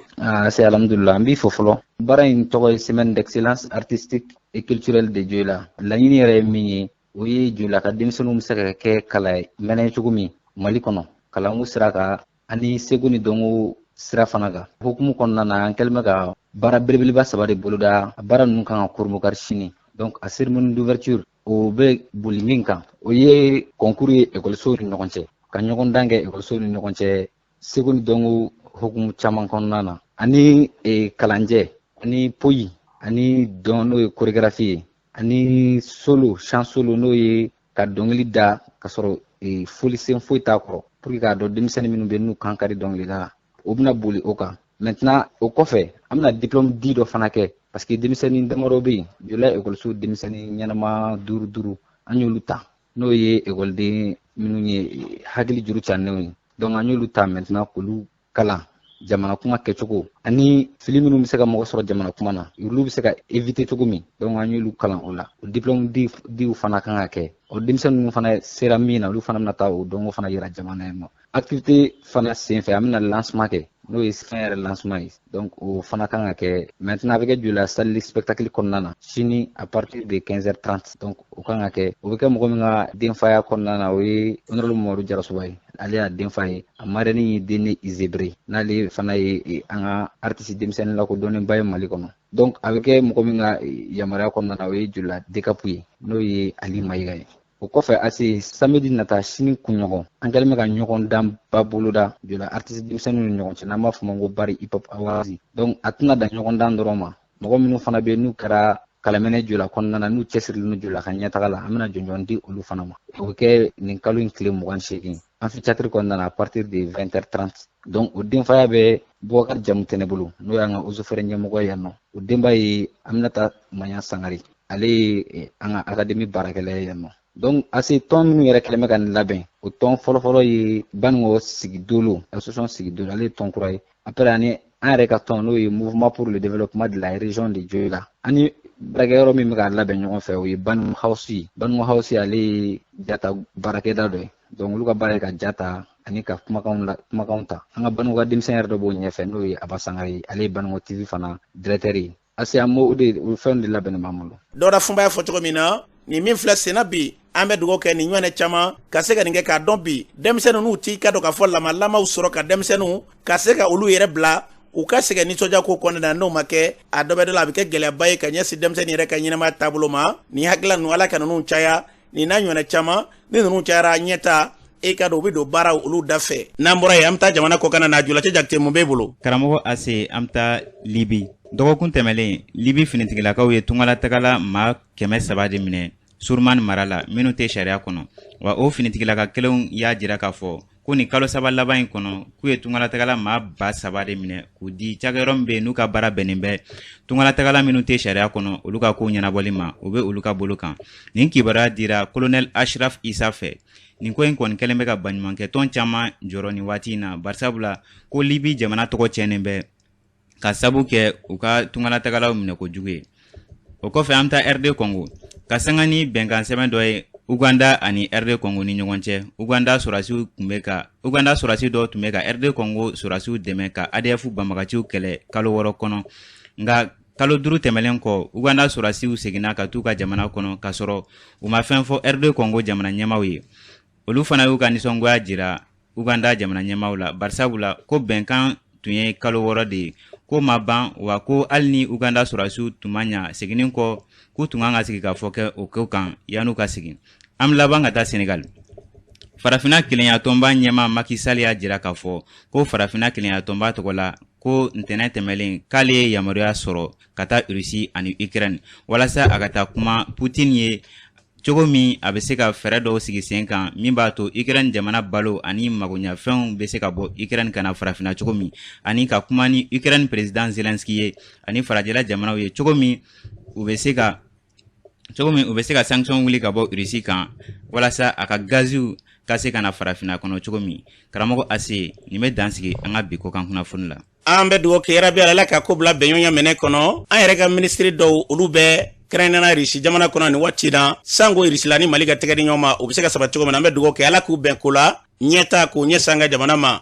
C'est alhamdulillah, an b'i fo fɔlɔ. Baara in tɔgɔ ye semaine d'excellence artistique et culturelle de Joyila. Laɲini yɛrɛ ye min ye, o ye Joyila ka denmisɛnninw bɛ se ka kɛ kala mɛnɛ cogo min Mali kɔnɔ, kalanko sira kan ani seko ni dɔnko sira fana kan. Hukumu kɔnɔna na, an kɛlen bɛ ka baara belebeleba saba de boloda. A baara ninnu kan ka kurumukari sini. Donc a cérémonie d'ouverture o bɛ boli min kan, o ye concours ye ekɔlisow ni ɲɔgɔn cɛ. Ka ɲɔgɔndan kɛ ekɔlisow ni ɲɔgɔn cɛ seko ni dɔnko hukumu caman kɔnɔna na, ani kalanjɛ, ani poyi, ani dɔn, n'o ye chorégraphie ye, ani solo, chant solo, n'o ye ka dɔnkili da ka sɔrɔ folisen foyi t'a kɔrɔ, pour que k'a dɔn denmisɛnnin minnu bɛ n'u kan ka di dɔnkilida la, o bɛna boli o kan. Maintenant, o kɔfɛ, an bɛna diplôme di dɔ fana kɛ, parce que denmisɛnnin damadɔ bɛ yen, Joyila ekɔliso denmisɛnnin ɲɛnama duuru duuru, an y'olu ta, n'o ye ekɔliden minnu ye hakili juru cannenw ye. Donc an y'olu ta maintenant k'olu kalan jamana kuma kɛcogo ani fili minnu bɛ se ka mɔgɔ sɔrɔ jamana kuma na, olu bɛ se ka éviter cogo min. Donc an y'olu kalan o la. O diplôme diw fana kan ka kɛ. O denmisɛnnin ninnu fana sera min na, olu fana bɛna taa o dɔnko fana yira jamana in ma. Activité fana senfɛ, an bɛna lancement kɛ, n'o ye fɛn yɛrɛ lancement ye. Donc o fana kan ka kɛ maintenant, a bɛ kɛ Joyila salle spectacle kɔnɔna na sini à partir de 15h30. Donc o kan ka kɛ, o bɛ kɛ mɔgɔ min ka denfaya kɔnɔna na, o ye honorable Mamadu Jarasoba ye. Ale y'a denfa ye, a marraine ye Dene Izebre, n'ale fana ye an ka artiste denmisɛnnin lakodɔnnenba ye Mali kɔnɔ. Donc a bɛ kɛ mɔgɔ min ka yamaruya kɔnɔna na, o ye Joyila DCAP ye, n'o ye Ali Mayiga ye. O kɔfɛ, ase samedi nata, sini kunɲɔgɔn, an kɛlen bɛ ka ɲɔgɔn danba boloda Joyila artiste denmisɛnninw ni ɲɔgɔn cɛ, n'an b'a fɔ ma ko Bari Hip Hop Awards. Donc a tɛna dan ɲɔgɔn dan dɔrɔn ma. Mɔgɔ minnu fana bɛ yen n'u kɛra kalamɛnɛ Joyila kɔnɔna na, n'u cɛsirilen don Joyila ka ɲɛtaga la, an bɛna jɔnjɔn di olu fana ma. O bɛ kɛ nin kalo in tile 28 amphithéâtre kɔnɔna na à partir de 20h30. Donc o denfaya bɛ Boubacar Jamu Tɛnɛ bolo, n'o y'an ka eaux et forêts ɲɛmɔgɔ ye yan nɔ. O denba ye Aminata Maɲa Sangare, ale ye an ka académie baarakɛla ye yan nɔ. Donc ase tɔn minnu yɛrɛ kɛlen bɛ ka nin labɛn, o tɔn fɔlɔfɔlɔ ye Baningo Sigidolo, association Sigidolo, ale ye tɔn kura ye. Après, ani an yɛrɛ ka tɔn, n'o ye Mouvement pour le développement de la région de Dioïla, ani baarakɛyɔrɔ min bɛ k'a labɛn ɲɔgɔn fɛ, o ye Baningo House ye. Baningo House, ale ye jata baarakɛda dɔ ye. Donc olu ka baara ye ka ja ta ani ka kumakanw la, kumakanw ta. An ka Baningo ka denmisɛn yɛrɛ dɔ b'o ɲɛfɛ, n'o ye Aba Sangare ye, ale ye Baningo TV fana directeur ye. Ase an b'o de, o fɛn de labɛnnen b'an bolo. Dɔwɛrɛ Funba y'a fɔ cogo min na, nin min filɛ senna bi, an bɛ dugawu kɛ nin ɲɔgɔnna caman ka se ka nin kɛ, k'a dɔn bi denmisɛnnin n'u t'i ka dɔn k'a fɔ lamalamaw sɔrɔ ka denmisɛnninw ka se ka olu yɛrɛ bila u ka sɛgɛn nisɔndiya ko kɔnɔna na. N'o ma kɛ, a dɔ bɛ dɔ la, a bɛ kɛ gɛlɛyaba ye ka ɲɛsin denmisɛnnin yɛrɛ ka ɲɛnamaya taabolo ma. Nin hakilila ninnu, Ala ka ninnu caya, nin n'a ɲɔgɔnna caman. Ni ninnu cayara ɲɛta, e ka dɔn u bɛ don baaraw olu da fɛ. N'an bɔra yen, an bɛ taa jamana kɔkan na. Julacɛ Jakite, mun b'e bolo? Karamɔgɔ Ase, an bɛ taa Libi. Dɔgɔkun tɛmɛlen, Libi finitigilakaw ye tungalatagala maa 300 de minɛ Surumani mara la, minnu tɛ sariya kɔnɔ. Wa o finitigilaka kelenw y'a jira k'a fɔ ko nin kalo 3 laban in kɔnɔ, k'u ye tungalatagala maa 3000 de minɛ k'u di cakɛyɔrɔ min bɛ yen n'u ka baara bɛnnen bɛ tungalatagala minnu tɛ sariya kɔnɔ, olu ka kow ɲɛnabɔli ma, o bɛ olu ka bolo kan. Nin kibaruya dira colonel Ashraf Isa fɛ. Nin ko in kɔni kɛlen bɛ ka baɲumankɛ tɔn caman jɔrɔ nin waati in na, barisabula ko Libi jamana tɔgɔ tiɲɛnen bɛ ka sabu kɛ u ka tungalatagalaw minɛ kojugu ye. O kɔfɛ, an bɛ taa RD Congo. Ka sanga ni bɛnkan sɛbɛn dɔ ye Uganda ani RD Congo ni ɲɔgɔn cɛ, Uganda sɔrɔdasiw tun bɛ ka Uganda sɔrɔdasi dɔw tun bɛ ka RD Congo sɔrɔdasiw dɛmɛ ka ADF banbagaciw kɛlɛ kalo 6 kɔnɔ. Nka kalo 5 tɛmɛnen kɔ, Uganda sɔrɔdasiw seginna ka t'u ka jamana kɔnɔ k'a sɔrɔ u ma fɛn fɔ RD Congo jamana ɲɛmaaw ye. Olu fana y'u ka nisɔngoya jira Uganda jamana ɲɛmaaw la, barisabula ko bɛnkan tun ye kalo 6 de ye, ko ma ban wa, ko hali ni Uganda sɔrɔdasiw tun ma ɲa seginni kɔ, k'u tun kan ka sigi ka fɔ kɛ o ko kan yan'u ka segin. An bɛ laban ka taa Senegal. Farafinna kelenya tɔnba ɲɛmaa Macky Sall y'a jira k'a fɔ ko Farafinna kelenya tɔnba tɔgɔ la, ko ntɛnɛn tɛmɛlen, k'ale ye yamaruya sɔrɔ ka taa Russie ani Ukraine walasa a ka taa kuma Poutine ye cogo min a bɛ se ka fɛɛrɛ dɔw sigi sen kan min b'a to Ukraine jamana balo ani magoɲafɛnw bɛ se ka bɔ Ukraine ka na Farafinna cogo min, ani ka kuma ni Ukraine président Zelensky ye ani farajɛla jamanaw ye cogo min u bɛ se ka cogo min u bɛ se ka sanction wuli ka bɔ Russie kan walasa a ka gaziw ka se ka na Farafinna kɔnɔ cogo min. Karamɔgɔ Ase, nin bɛ dan sigi an ka bi kɔkan kunnafoni la. An bɛ dugawu kɛ yarabi Ala ka ko bila bɛnɲɔgɔnya minɛ kɔnɔ. An yɛrɛ ka minisiri dɔw, olu bɛ kɛrɛnkɛrɛnnenya Irisi jamana kɔnɔ nin waati na, sanko Irisila ni Mali ka tɛgɛ di ɲɔgɔn ma, u bɛ se ka sabati cogo min na. An bɛ dugawu kɛ Ala k'u bɛn ko la, ɲɛta k'o ɲɛsin an ka jamana ma.